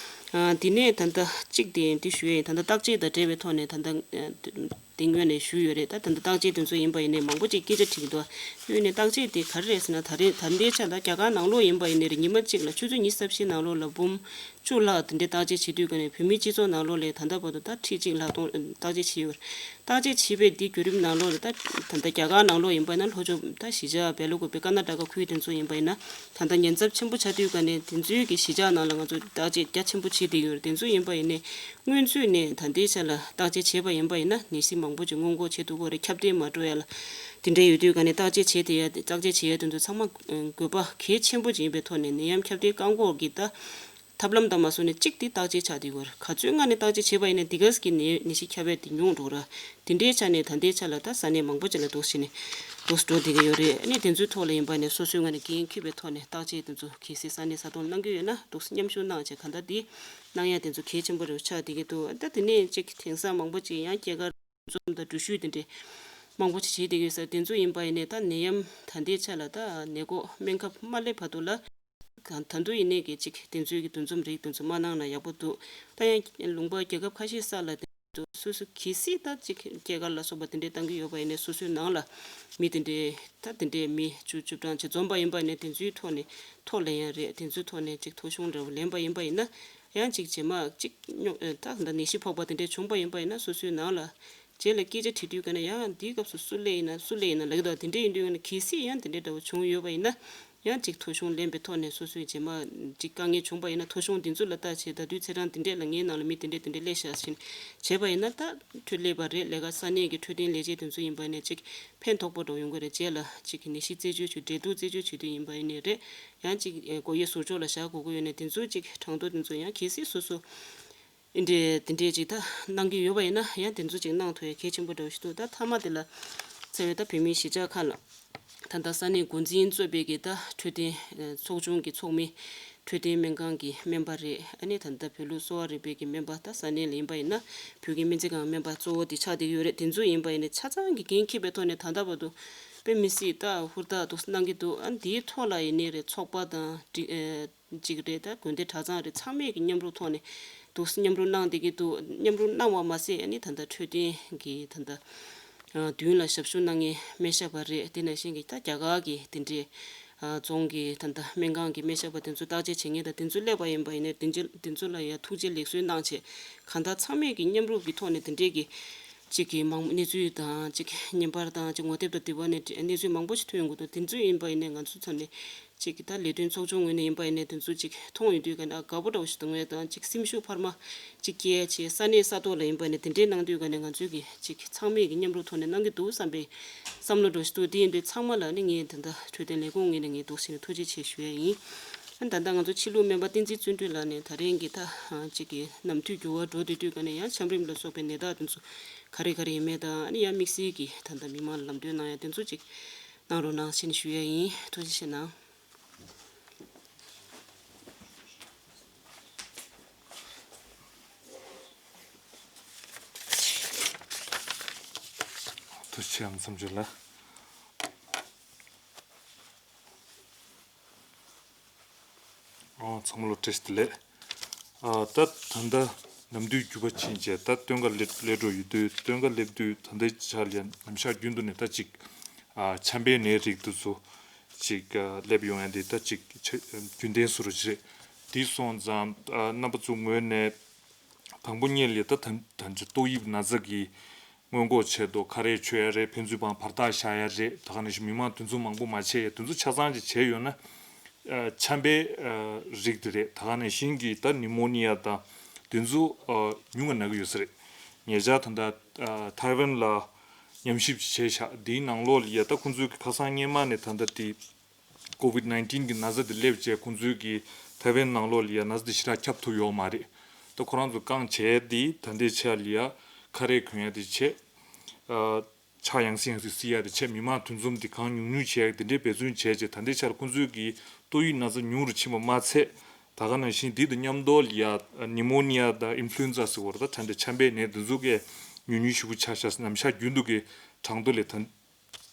ཨ་དེ་ནས་ད་ལྟ་གཅིག་དེ་འདི་ཞུ་ཡ་ཡིན། ད་ལྟ་བརྟག་དཔྱད་དང་འབྲེལ་བའི་ཐོག་ནས་ད་ལྟ། དེ་སྔོན་ནས་ཞུས་ཡོད་རེད། ད་ད་ལྟ་བརྟག་དཔྱད་དེ་ཚོ་ཡིན་པ་ཡིན་ནའི་མང་པོ་ཅིག་སྐད་ཆ་དྲིས་འདུག་ཡོད་ནས་བརྟག་དཔྱད་དེ་ག་རེ་རེད་ཟེར་ན་ད་རེས་ད་ལྟའི་ཆ་ད་རྒྱ་གར་ནང་ལོགས་ཡིན་པ་ཡིན་ནའི་རེད། ཉི་མ་གཅིག་ལ་ཆུ་ཚོད་ཉི་ཤུ་རྩ་བཞི་ནང་ལོགས་ལ་འབུམ་བཅུ་ལྷག་དེ་འདྲའི་བརྟག་དཔྱད་བྱེད་དུས་ཀ་ནས་བོད་མིའི་སྤྱི་ཚོགས་ནང་ལོགས་ལ་ད་ལྟ་བར་དུ་ད་ཁྲི་གཅིག་ལྷག་གཏོང་བརྟག་དཔྱད་བྱས་ཡོད་རེད། བརྟག་དཔྱད་བྱས་པའི་འདི་བརྒྱུད་རིམ་ནང་ལོགས་ལ་ད་ད་ལྟ་རྒྱ་གར་ནང་ལོགས་ཡིན་པ་ན་ལྷོ་ཕྱོགས་ད་གཞིས་ཆགས་སྦེལ་ཀོབ་པའི་ཀར་ན་ཊ་ཀ་ཁུལ་དེ་ཚོ་ཡིན་པ་ཡིན་ན་ད་ལྟ་ཉེན་ཚབས་ཆེན་པོ་ཆགས་དུས་ཀ་ནས་དེ་ཚོའི་གི་གཞིས་ཆགས་ནང་ལ་ང་ཚོ་བརྟག་དཔྱད་རྒྱ་ཆེན་པོ་བྱེད་བསྡད་ཡོད་རེད། དེ་ཚོ་ཡིན་པ་ཡིན་ནའི། སྔོན་ཚུད་ནས་ད་ལྟའི་ཆ་ལ་བརྟག་དཔྱད་བྱས་པ་ཡིན་པ་ཡིན་ན་ནད་གཞི་མང་པོ་ཅིག་སྔོན་འགོག་བྱེད་ཐུབ་ཀྱི་རེད། ཁྱབ་གདལ་མ་འགྲོ་ཡ་ལ་དེ་འདྲ་ཡོད་དུས་ག་ནས་བརྟག་དཔྱད་བྱས་དེ་ཡ་བརྟག་དཔྱད་བྱེད་ཡ་དེ་ཚོ་ཚང་མ་དགོས་པ་གལ་ཆེན་པོ་ཅིག་ཡིན་པའི་ཐོག་ནས་ནད་ཡམས་ཁྱབ་གདལ་བཀག་འགོག་གི་ད་ཐབས་ལམ་དང་མ་སོང་ནས་གཅིག་དེ་བརྟག་དཔྱད་ཆགས་བསྡད་ཡོད་རེད། ག་ཚོད་སྔ་ནས་བརྟག་དཔྱད་བྱས་པ་ཡིན་ན་འདི་ག་ཟེར་གྱི་ནད་ནད་གཞི་ཁྱབ་ཡ་དེ་ཉུང་འགྲོ་ར། དེ་འདྲའི་ཆ་ནས་ད་ལྟའི་ཆ་ལ་ད་ས་གནས་མང་པོ་ཅིག་ལ་འདུག་སེ་ནས་འདུག་སེ་འགྲོ་བསྡད་ཀྱི་ཡོད་རེད། ཨ་ནི་དེ་ཚོའི་ཐོག་ལ་ཡིན་པ་ནས་སོ་སོའི་ངོས་ནས་འགན་འཁྱེར་བའི་ཐོག་ནས་བརྟག་དཔྱད་དེ་ཚོ་གལ་སྲིད་ས་གནས་ས་ཐོག་གནང་གི་ཡོད་ན་འདུག་སེ་མཉམ་ཞུགས་གནང་བྱས་གང་ལྟར་འདི་གནང་ཡ་དེ་ཚོ་གལ་ཆེན་པོ་རེད་ཆགས་བསྡད་ཀྱི་འདུག་ད་དེ་ནས་ཅིག་དེང་སང་མང་པོ་ཅིག་ཡང་སྐྱེས་སྐར་འཛོམས་དང་འགྲུལ་བཞུད་དེ་འདྲས་མང་པོ་ཅིག་བྱེད་བསྡད་ཀྱི་ཡོད་ས་རེད། དེ་ཚོ་ཡིན་པ་ཡིན་ནའི་ད་ནད་ཡམས་ད་ལྟའི་ཆ་ལ་ད་ནད་འགོག་སྨན་ཁབ་མ་སླེབས་བར་དུ་ལ་གང་ད་དུང་ཡིན་ནའི་གི་ཅིག་དེ་ཚོའི་གི་འདུ་འཛོམས་རིགས་དེ་ཚོ་མ་གནང་ན་ཡག་པོ་འདུག་ད་ཡང་ལུང་པ་རྒྱལ་ཁབ་ཁ་ཤས་ས་ལ་དེ་ཚོ་སོ་སོ་གལ་སྲིད་ད་ཅིག་སྐྱེས་སྐར་ལ་སོགས་པ་དེ་འདྲས་གཏང་གི་ཡོད་པ་ཡིན་ནའི་སོ་སོའི་ནང་ལ་མི་དེ་འདྲས་ད་དེ་འདྲས་མི་བཅུ་བཅུ་གྲངས་ཅིག་འཛོམས་པ་ཡིན་པ་ཡིན་ནའི་དེ་ཚོའི་ཐོག་ནས་ཐོ་ལེན་ཡ་རེད། དེ་ཚོའི་ཐོག་ནས་ཅིག་ཐོ་གཞུང་འདྲ་བོ་ལེན་པ་ཡིན་པ་ཡིན་ན། ཡང་ཅིག་རྗེས་མ་ཅིག་སྙོག་ཨེ་ད་ད་ནད་གཞི་ཕོག་པ་དེ་འདྲས་བྱུང་པ་ཡིན་པ་ཡིན་ན་སོ་སོའི་ནང་ལ་རྗེས་ལ་སྐད་ཆ་དྲིས་དུས་ཀ་ནས་ཡང་འདིའི་སྐབས་སུ་སུ་སླེབས་ཡིན་ན་སུ་སླེབས་ཡིན་ན་ལབ་ཀྱི་འདུག་དེ་འདྲས་ཡིན་དུས་ཀ་ནས་གལ་སྲིད་ཡང་དེ་འདྲས་འདྲ་བོ་བྱུང་ཡོད་པ་ཡིན་ན་ཡང་ཅིག་ཐོ་གཞུང་ལེན་པའི་ཐོག་ནས་སོ་སོའི་རྗེས་མ་ཅིག་དཀའ་ངལ་བྱུང་པ་ཡིན་ན་ཐོ་གཞུང་འདི་ཚོ་ལ་ལྟ་བྱས་ད་དུས་ཚེས་གྲངས་འདི་འདྲས་ལ་ངའི་ནང་ལ་མི་དེ་འདྲས་དེ་འདྲས་སླེབས་ཤག་ཟེར་བྱས་པ་ཡིན་ན་ད་འཕྲོད་སླེབས་པ་རེད། ལས་ཀ་ས་གནས་ཀྱི་འཕྲོད་བསྟེན་ལས་བྱེད་དེ་ཚོ་ཡིན་པ་ཡིན་ན་ཅིག་ཕན་ཐོགས་པོ་འདྲ་བོ་ཡོང་གི་རེད། རྗེས་ལ་ཅིག་ནད་གཞི་རྩད་གཅོད་བྱེད་འབྲེལ་གཏུག་རྩད་གཅོད་བྱེད་དུས་ཡིན་པ་ཡིན་ནའི་རེད། ཡང་ཅིག་ཨེ་སྒོ་དབྱེ་ཟུར་འཇོག་ལ་བཞག་དགོས་ཀྱི་ཡོད་ནའི་དེ་ཚོ་ཅིག་གྲངས་ཐོ་དེ་ཚོ་ཡང་གལ་སྲིད་སོ་སོ་འདི་འདྲའི་དེ་འདྲའི་ཅིག་ད་གནང་གི་ཡོད་པ་ཡིན་ན་ཡང་དེ་ཚོ་ཅིག་གནང་ཐུབ་ཡ་གལ་ཆེན་པོ་འདྲ་བོ་ཞིག་འདུག་ད་མཐའ་མ་དེ་ལ་འཚེ་བའི་ད་བོད་མིའི་གཞིས་ཆགས་ཁག་ལ་ད་ལྟ་ས་གནས་འགོ་འཛིན་གཙོས་པའི་གི་ད་འཕྲོད་བསྟེན་ཚོགས་ཆུང་གི་ཚོགས་མི་འཕྲོད་བསྟེན་སྨན་ཁང་གི་སྨན་པ་རེད། ཨ་ནི་ད་ལྟ་བོད་ལུགས་གསོ་བ་རིག་པའི་གི་སྨན་པ་ད་ས་གནས་ལ་ཡིན་པ་ཡིན་ན་བོད་ཀྱི་སྨན་རྩིས་ཁང་སྨན་པ་གཙོ་བོ་དེ་ཆགས་བསྡད་ཀྱི་ཡོད་རེད། དེ་ཚོ་ཡིན་པ་ཡིན་ན་ཆ་ཚང་གི་འགན་འཁྱེར་བའི་ཐོག་ནས་ད་ལྟ་བར་དུ་དཔེ་མི་སྲིད་ད་ཧུར་ཐག་འདུག་གནང་གི་འདུག་ཨ་འདིའི་ཐོག་ལ་ཡིན་ནའི་རེད། ཚོགས་པ་དང་སྒྲིག་ཨེ་གཅིག་རེད། ད་དགོན་སྡེ་གྲྭ་ཚང་རེད། ཚང་མས་ཀྱི་མཉམ་རུབ་ཐོག་ནས་འདུག་མཉམ་རུབ་གནང་བསྡད་ཀྱི་འདུག་མཉམ་རུབ་གནང་བ་མ་ཟད་ཨ་ནི་ད་ལྟ་འཕྲོད་བསྟེན་གྱི་ད་ལྟ་ཨ་མདུན་ལ་ཞབས་ཞུ་གནང་མཁན་སྨན་ཞབས་པ་རེད། དེ་ནང་བཞིན་གྱི་ད་རྒྱ་གར་གྱི་དེ་འདྲའི་ཨ་རྫོང་གི་ད་ལྟ་སྨན་ཁང་གི་སྨན་ཞབས་པ་དེ་ཚོ་བརྟག་དཔྱད་བྱེད་མཁན་དང་དེ་ཚོ་སླེབས་པ་ཡིན་པ་ཡིན་ནའི་དེ་ཚོ་དེ་ཚོ་ལ་ཡང་ཐུགས་རྗེ་ལེགས་གསོལ་གནང་བྱས་གང་ལྟར་ཚང་མས་ཀྱི་མཉམ་རུབ་ཀྱི་ཐོག་ནས་དེ་འདྲའི་གི་གཅིག་གི་མང་གནས་ཚུལ་དང་གཅིག་བརྙན་པར་དང་གཅིག་ངོ་དེབ་དང་དེ་བ་ནས་གནས་ཚུལ་མང་པོ་ཞིག་ཐོན་ཡོང་གི་འདུག་དེ་ཚོ་ཡིན་པ་ཡིན་ནའི་ང་ཚོ་ཚོ་ནས་གཅིག་གི་ད་ལས་དོན་ཚོགས་ཆུང་ངོས་ནས་ཡིན་པ་ཡིན་ནའི་དེ་ཚོ་གཅིག་མཐོང་ཡོང་དུས་ག་ནས་ཨ་དགའ་པོ་འདྲ་བོ་ཞིག་འདུག་ངས་དང་གཅིག་སེམས་ཤུགས་འཕར་མ་གཅིག་སྐྱེ་ཡ་བྱས་ས་གནས་ས་ཐོག་ལ་ཡིན་པ་ནས་དེ་འདྲའི་གནང་དུས་ག་ནས་ང་ཚོས་ཀྱི་གཅིག་ཚང་མས་ཀྱི་མཉམ་རུབ་ཐོག་ནས་གནང་གི་འདུག་བསམ་པའི་བསམ་བློ་འདྲ་བོ་ཞིག་འདུག་དེ་ཡིན་དུས་ཚང་མ་ལ་ནི་ངས་ད་ལྟ་འཕྲོད་བསྟེན་ལས་ཁུངས་ངོས་ནས་ངས་འདུག་ཟེར་ནས་ཐུགས་རྗེ་ཆེ་ཞུ་ཡ་ཡིན། ཨ་ད་ལྟ་ང་ཚོ་ཕྱི་ལུགས་སྨན་པ་བསྟན་འཛིན་བརྩོན་འགྲུས་ལགས་ནས་ད་རིང་གི་ད་གཅིག་གི་ནམ་དུས་འགྱུར་བ་འགྲོ་བསྡད་དུས་ག་ནས་ཡང་ཆམ་རིམས་ལ་སོགས་པའི་ནད་རྟགས་དེ་ཚོ་ག་རེ་ག་རེ་ཡིན་མེད་དང་ཨ་ནི་ཡང་དམིགས་བསལ་གྱི་ད་ལྟ་མི་མང་ལ་ལམ་སྟོན་གནང་ཡ་དེ་ཚོ་གཅིག་ གནང་རོགས་གནང་ཞེས་ནས་ཞུ་ཡ་ཡིན། ཐུགས་རྗེ་ཆེ་གནང་། ཐུགས་རྗེ་ཆེ་ཨམ་ཚང་ཆུ་ལ། ཨོ་ཚང་མ་ལོ་བཀྲ་ཤིས་བདེ་ལེགས། ཨ་ད་ད་ལྟ་ནམ་དུས་འགྱུར་བ་ཕྱིན་རྗེས་ད་སྟོན་ཁ་སླེབས་སླེབས་འགྲོ་ཡོད་དུས། སྟོན་ཁ་སླེབས་དུས་ད་ལྟའི་ཆར་ལ་ནམ་ཞག་རྒྱུན་དུ་ནས་ད་ཅིག་ཨ་ཆམ་པའི་ནད་རིགས་དེ་ཚོ་ཅིག་ཨ་སླེབས་ཡོང་ཡ་འདི་ད་ཅིག་ཆ་རྒྱུན་ལྡན་བཟོ་འདྲ་ཅིག་རེད། དེ་སོང་ཙང་ཨ་རྣམ་པ་ཚོ་ངོས་ནས་དང་པོ་ཉིད་ལ་ད་ད་ད་ཅིག་ཏོག་དབྱིབས་ན་ཚ་གི་སྔོན་འགོག་ཆེད་དུ་ཁ་རས་མཆོད་ཡ་རེད། ཕན་ཚུན་བར་བར་ཐག་བཞག་ཡ་རེད། ད་ག་ནང་བཞིན་མི་མང་འདུ་འཛོམས་མང་པོ་མ་བྱེད་ཡ། དེ་ཚོ་ཆ་ཚང་ཅིག་བྱས་ཡོད་ན། ཨ་ཆམ་པའི་ཨ་རིགས་དེ་རེད། ད་ག་ནང་བཞིན་གྱི་ད་ནི་མོ་ནི་ཡ་དང་དེ་ཚོ་ཨ་ཉུང་ང་ན་གི་ཡོད་ས་རེད། ཉེ་ཆར་ད་ལྟ་ཨ་ཐའེ་ཝན་ལ་ཉམས་ཞིབ་ཅིག་བྱས་ཤག་དེའི་ནང་ལོགས་ལ་ཡ་ད་ཁོང་ཚོའི་གི་ཁ་སང་སྔོན་མ་ནས་ད་ལྟ་དེ་ཀོ་ཝིད་ནའིན་ཊིན་གི་ན་ཚ་དེ་སླེབས་རྗེས་ཁོང་ཚོའི་གི་ཐའེ་ཝན་ནང་ལོགས་ལ་ཡ་ན་ཚ་དེ་ཞེ་དྲག་ཁྱབ་ཐུབ་ཡོད་མ་རེད། ད་ཁོ་རང་ཚོ་རྐང་བྱས་དེ་ད་ལྟའི་ཆ་ལ་ཡ་ཁ་རས་གོན་ཡ་དེ་བྱས། ཨ་ཕྱག་ཡང་སེ་ཡང་སེ་བསིལ་ཡ་དེ་བྱས། མི་མང་འདུ་འཛོམས་དེ་གང་ཉུང་ཉུང་བྱས་དེ་འདྲའི་འབད་བརྩོན་བྱས་རྗེས་ད་ལྟའི་ཆར་ཁོང་ཚོའི་གི་ཏོག་དབྱིབས་ན་ཚ་ཉུང་རུ་ཕྱིན་པ་མ་ཚད། ད་ག་ནང་བཞིན་དེ་དང་མཉམ་དུ་ལ་ཡ་ནི་མོ་ནི་ཡ་དང་ཨིན་ཕུ་ལུ་ཨེན་ཛ་ཟེར་བ་རེད། ད་ད་འདྲའི་ཆམ་པའི་ནད་དེ་ཚོ་གས་ཉུང་ཉུང་ཞེ་པོ་ཆགས་ཤག་ནམ་ཞག་རྒྱུན་དུ་གི་གྲངས་ཐོ་ལས་ད་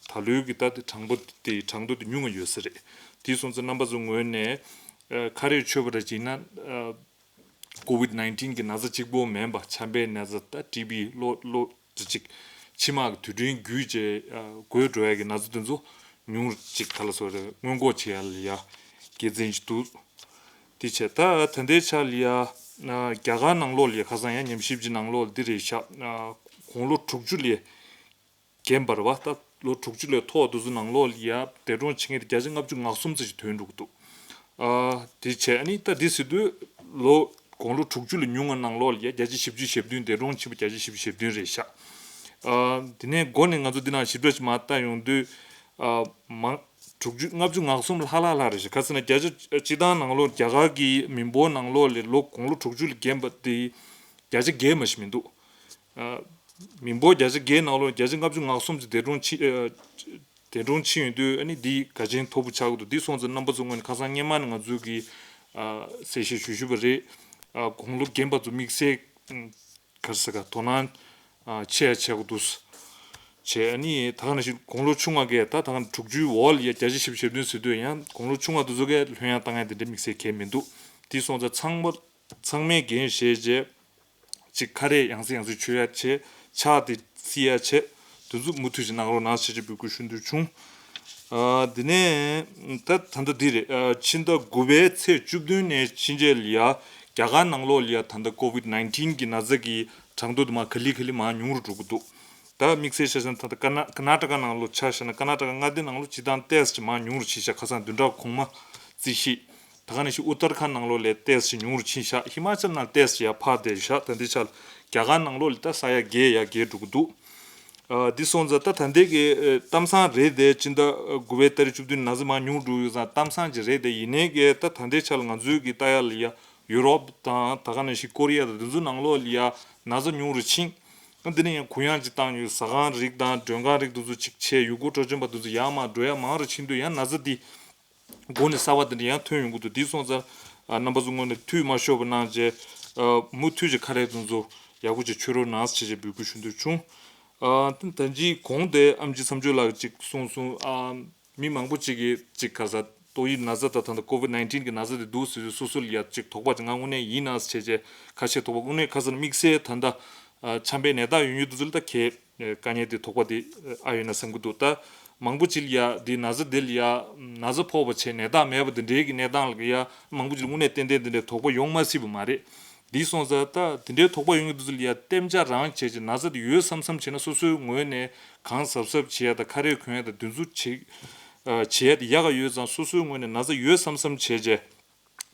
ད་ལོའི་གི་ད་དེ་གྲངས་ཐོ་དེ་གྲངས་ཐོ་དེ་ཉུང་ང་ཡོད་ས་རེད། དེ་སོང་ཙང་རྣམ་པ་ཚོ་ངོས་ནས་ཨ་ཁ་རས་མཆོད་པ་འདྲ་ཅིག་ཡིན་ན། ཨ་ཀོ་ཝིད་ནའིན་ཊིན་གི་ན་ཚ་གཅིག་པོ་མིན་པ་ཆམ་པའི་ན་ཚ་ད་ཊི་བི་གློ་གློ་དེ་ཅིག་ཕྱི་མ་གི་དུས་དྲན་བརྒྱུད་བྱས་ཨ་འགོས་འགྲོ་ཡ་གི་ན་ཚ་དེ་ཚོ་ཉུང་རུ་ཅིག་ག་ལ་སོ་རེ་སྔོན་འགོག་བྱེད་ཡ་ལ་ཡ་དགེ་མཚན་ཅིག་འདུག་དེ་བྱས་ད་ད་ལྟའི་ཆ་ལ་ཡ་ཨ་རྒྱ་གར་ནང་ལོགས་ལ་ཡ་ཁ་སང་ཡ་ཉམས་ཞིབ་ཀྱི་ནང་ལོགས་ལ་འདི་རེད་ཤག་ཨ་དགུང་ལོ་དྲུག་ཅུ་ལས་རྒན་པ་རེད་བ། ད་ལོ་དྲུག་ཅུ་ལས་མཐོ་བ་དེ་ཚོ་ནང་ལོགས་ལ་ཡ་འདས་གྲོངས་བྱེད་མཁན་དེ་བརྒྱ་ཆ་ལྔ་བཅུ་ང་གསུམ་ཙམ་ཞིག་ཐོན་འགྲོ་གི་འདུག་ཨ་དེ་བྱས་ཨ་ནི་ད་དེ་ཟེར་དུས་ལོ་དགུང་ལོ་དྲུག་ཅུ་ལས་ཉུང་བ་ནང་ལོགས་ལ་ཡ་བརྒྱ་ཆ་བཞི་བཅུ་ཞེ་བདུན། འདས་གྲོངས་ཕྱིན་པ་བརྒྱ་ཆ་བཞི་བཅུ་ཞེ་བདུན་རེད་ཤག་ཨ་དེ་ནས་འགོ་ནས་ང་ཚོ་འདི་ནང་ཞིབ་ཕྲ་ཞིག་མར་བལྟ་ཡོང་དུས་ཨ་མང་དྲུག་ཅུ་ལྔ་བཅུ་ང་གསུམ་ལྷག་ལྷག་ལྷག་རེད་ཤག་ག་ཟེར་ན་བརྒྱ་ཆ་སྤྱི་བཏང་ནང་ལོགས་རྒྱ་གར་གྱི་མི་འབོར་ནང་ལོགས་ལས་ལོ་དགུང་ལོ་དྲུག་ཅུ་ལས་རྒན་པ་དེ་བརྒྱ་ཆ་བརྒྱད་མ་ཞིག་མི་འདུག་ཨ་མི་འབོར་བརྒྱ་ཆ་བརྒྱད་ནང་ལོགས་བརྒྱ་ཆ་ལྔ་བཅུ་ང་གསུམ་ཙམ་འདས་གྲོངས་ཕྱིན་ཨ་འདས་གྲོངས་ཕྱིན་ཡོང་དུས་ཨ་ནི་འདི་དགའ་ཆེན་མཐོ་པོ་ཆགས་ཀྱི་འདུག་འདི་སོང་ཙང་རྣམ་པ་ཚོ་ངོས་ནས་ཁ་སང་སྔོན་མ་ནས་ང་ཚོའི་གི་ཨ་གསལ་བཤད་ཞུ་ཞུས་པ་རེད། ཨ་དགུང་ལོ་རྒན་པ་ཚོ་དམིགས་བསལ་ག་རེ་ཟེར་ག་དོ་སྣང་ཨ་ཆེ་ཡ་ཆེ་གི་འདུག་བྱས་ཨ་ནི་ད་ག་ནང་བཞིན་དགུང་ལོ་ཆུང་བ་གས་ད་ད་ག་དྲུག་ཅུའི་འོག་ལ་ཡ་བརྒྱ་ཆ་བཞི་བཅུ་ཞེ་བདུན་ཟེར་དུས་ཡང་དགུང་ལོ་ཆུང་བ་དེ་ཚོ་གས་ལྷོད་ཡངས་བཏང་ཡ་དེ་འདྲ་དམིགས་བསལ་གང་ཡང་མི་འདུག་དེ་སོང་ཙང་ཚང་མ་ཚང་མས་འགན་བཞེས་བྱས། གཅིག་ཁ་རས་ཡང་སེ་ཡང་སེ་མཆོད་ཡ་བྱས། ཕྱག་དེ་བསིལ་ཡ་བྱས། དེ་ཚོ་མུ་མཐུད་ཅིག་གནང་རོགས་གནང་ཞེས་བཅས་འབོད་སྐུལ་ཞུ་འདོད་བྱུང་། ཨ་དེ་ནས་ད་ད་ལྟ་འདི་རེད། ཨ་ཕྱི་ཟླ་དགུ་པའི་ཚེས་བཅུ་བདུན་ནས་ཕྱིན་ཆད་ལ་ཡ་རྒྱ་གར་ནང་ལོགས་ལ་ཡ་ད་ལྟ་ཀོ་ཝིད་ནའིན་ཊིན་གི་ན་ཚ་གི་གྲངས་ཐོ་དུ་མ་ག་ལེ་ག་ལེ་མར་ཉུང་རུ་འགྲོ་གི་འདུག་ད་དམིགས་བསལ་ཆ་བཞག་ན་ད་ལྟ་ཀར་ན་ཀར་ན་ཊ་ཀ་ནང་ལོགས་ཆ་བཞག་ན་ཀར་ན་ཊ་ཀ་མངའ་སྡེ་ནང་ལོགས་སྤྱིར་བཏང་ཏོག་ཙམ་ཅིག་མར་ཉུང་རུ་ཕྱིན་ཤག་ཁ་སང་བདུན་ཕྲག་གོང་མ་རྩིས་གཞི། ད་ག་ནང་བཞིན་ཨུ་ཏར་ཁན་ནང་ལོགས་ལས་ཏོག་ཙམ་ཉུང་རུ་ཕྱིན་ཤག་ཧི་མ་ཅལ་ནང་ཏོག་ཙམ་ཡར་འཕར་བསྡད་ཤག་ད་འདི་ཆ་ལ་རྒྱ་གར་ནང་ལོགས་ལ་ད་ས་ཡ་བརྒྱད་ཡར་རྒྱས་འགྲོ་གི་འདུག་ཨ་འདི་སོང་ཙང་ད་ད་ལྟའི་གི་ཨ་གཏམ་བཟང་རེད་དེ། སྤྱི་ཟླ་དགུ་པའི་ཏ་རིག་བཅུ་བདུན་ན་ཚ་མར་ཉུང་འགྲོ་ཡོད་ཙང་གཏམ་བཟང་ཅིག་རེད་དེ། ཡིན་ནའི་གི་ད་ད་ལྟའི་ཆ་ལ་ང་ཚོའི་གི་ལྟ་ཡ་ལ་ཡ་ཡུ་རོབ་དང་ད་ག་ནང་བཞིན་ཀོ་རི་ཡ་དང་འདི་ཚོ་ནང་ལོགས་ལ་ཡ་ན་ཚ་ཉུང་རུ་ཕྱིན། ཨ་འདི་ནས་ཡང་གུ་ཡངས་ཅིག་བཏང་ཡོད། ཟ་ཁང་རིགས་དང་མགྲོན་ཁང་རིགས་འདི་ཚོ་ཅིག་ཆད། ཡུལ་སྐོར་སྤྲོ་འཆམ་པ་འདི་ཚོ་ཡར་མར་འགྲོ་ཡ་མང་རུ་ཕྱིན་དུས་ཡང་ན་ཚ་འདི་མགོ་ནས་གསར་པ་འདི་འདྲ་ཡང་ཐོན་ཡོང་གི་འདུག་འདི་སོང་ཙང་ཨ་རྣམ་པ་ཚོ་ངོས་ནས་འཐུས་མ་ཤོར་བ་གནང་བྱས། ཨ་མུ་མཐུད་ཀྱི་ཁ་རས་འདི་ཚོ་ཡག་པོ་ཅིག་མཆོད་རོགས་གནང་ཞེས་བཅས་འབོད་སྐུལ་ཞུ་འདོད་བྱུང་། ཨ་ད་ད་ཅིག་གོང་དེ་ཨེམ་ཆི་མཚམས་སྦྱོར་ལགས་ཅིག་གསུངས་སོང་། ཨ་མི་མང་པོ་ཅིག་གིས་ཅིག་ག་ས་ཏོག་དབྱིབས་ན་ཚ་དང་ད་ལྟ་ཀོ་ཝིད་ནའིན་ཊིན་གི་ན་ཚ་དེ་འདུག་ཟེར་དུས་སོ་སོ་ལ་ཡ་ཅིག་དོགས་པ་ཅིག་ང་དངོས་གནས་ཡིན་ན་ཟེར་བྱས་ཁ་ཤས་དོགས་པ། དངོས་གནས་ཁ་སང་དམིགས་བསལ་ད་ལྟ་ཨ་ཆམ་པའི་ནད་རྟགས་ཡོད་མཁན་དེ་ཚོ་ལ་ད་གས་དཀའ་ངལ་དེ་དོགས་པ་དེ་ཨ་ཡོད་ན་བསམ་གྱི་འདུག་ད་མང་པོ་ཅིག་ལ་ཡ་འདི་ན་ཚ་དེ་ལ་ཡ་ན་ཚ་ཕོག་པ་བྱས་ནད་རྟགས་མེད་པ་དེ་འདྲའི་གི་གནས་སྟངས་ལ་ཡ་མང་པོ་ཅིག་ལ་དངོས་གནས་ཏན་ཏན་དེ་འདྲའི་དོགས་པ་ཡོང་མ་སྲིད་པ་མ་རེད། འདི་སོང་ཙང་ད་དེ་འདྲའི་དོགས་པ་ཡོང་གི་འདུག་ཚུལ་ཡ་གཏན་འཇགས་རང་བྱས་ཀྱི་ན་ཚ་དེ་ཡོད་བསམ་བསམ་བྱས་ན་སོ་སོའི་ངོས་ནས་གང་གཟབ་གཟབ་བྱེད་ཡ་དང་ཁ་རས་གོན་ཡ་དང་དེ་ཚོ་བྱེད་ཨ་བྱེད་ཡ་དེ་ཡག་ག་ཡོད་ཙང་། སོ་སོའི་ངོས་ནས་ན་ཚ་ཡོད་བསམ་བསམ་བྱས་རྗེས་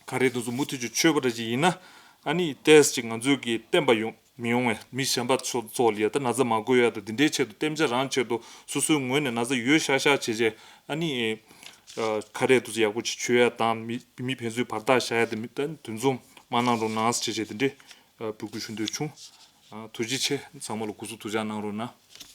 ཁ་རས་དེ་ཚོ་མུ་མཐུད་ཀྱི་མཆོད་པ་འདྲ་ཅིག་ཡིན་ན་ཨ་ནི་ཏོག་ཙམ་ཅིག་ང་ཚོའི་གི་བསྟན་པ་ཡོང་མི་ཡོང་བས། མི་གཞན་པ་ཚོ་ཚོ་ལ་ཡ་ད་ན་ཚ་མ་འགོས་ཡ་དང་དེ་འདྲའི་ཆེད་དུ་གཏན་འཇགས་རང་ཆེད་དུ་སོ་སོའི་ངོས་ནས་ན་ཚ་ཡོད་ཤག་ཤག་བྱས་རྗེས་ཨ་ནི་ཨ་ཁ་རས་དེ་ཚོ་ཡག་པོ་ཅིག་མཆོད་ཡ་དང་མི་མི་ཕན་ཚུན་བར་ཐག་བཞག་ཡ་དེ་མི་ད་འདུ་འཛོམས་མ་གནང་རོགས་གནང་ཟེར་བྱས་བྱས་དེ་འདྲའི་ཨ་འབོད་སྐུལ་ཞུ་འདོད་བྱུང་། ཨ་ཐུགས་རྗེ་ཆེ། ཚང་མ་ལ་སྐུ་གཟུགས་ཐུགས་ཅག་གནང་རོགས་གནང་།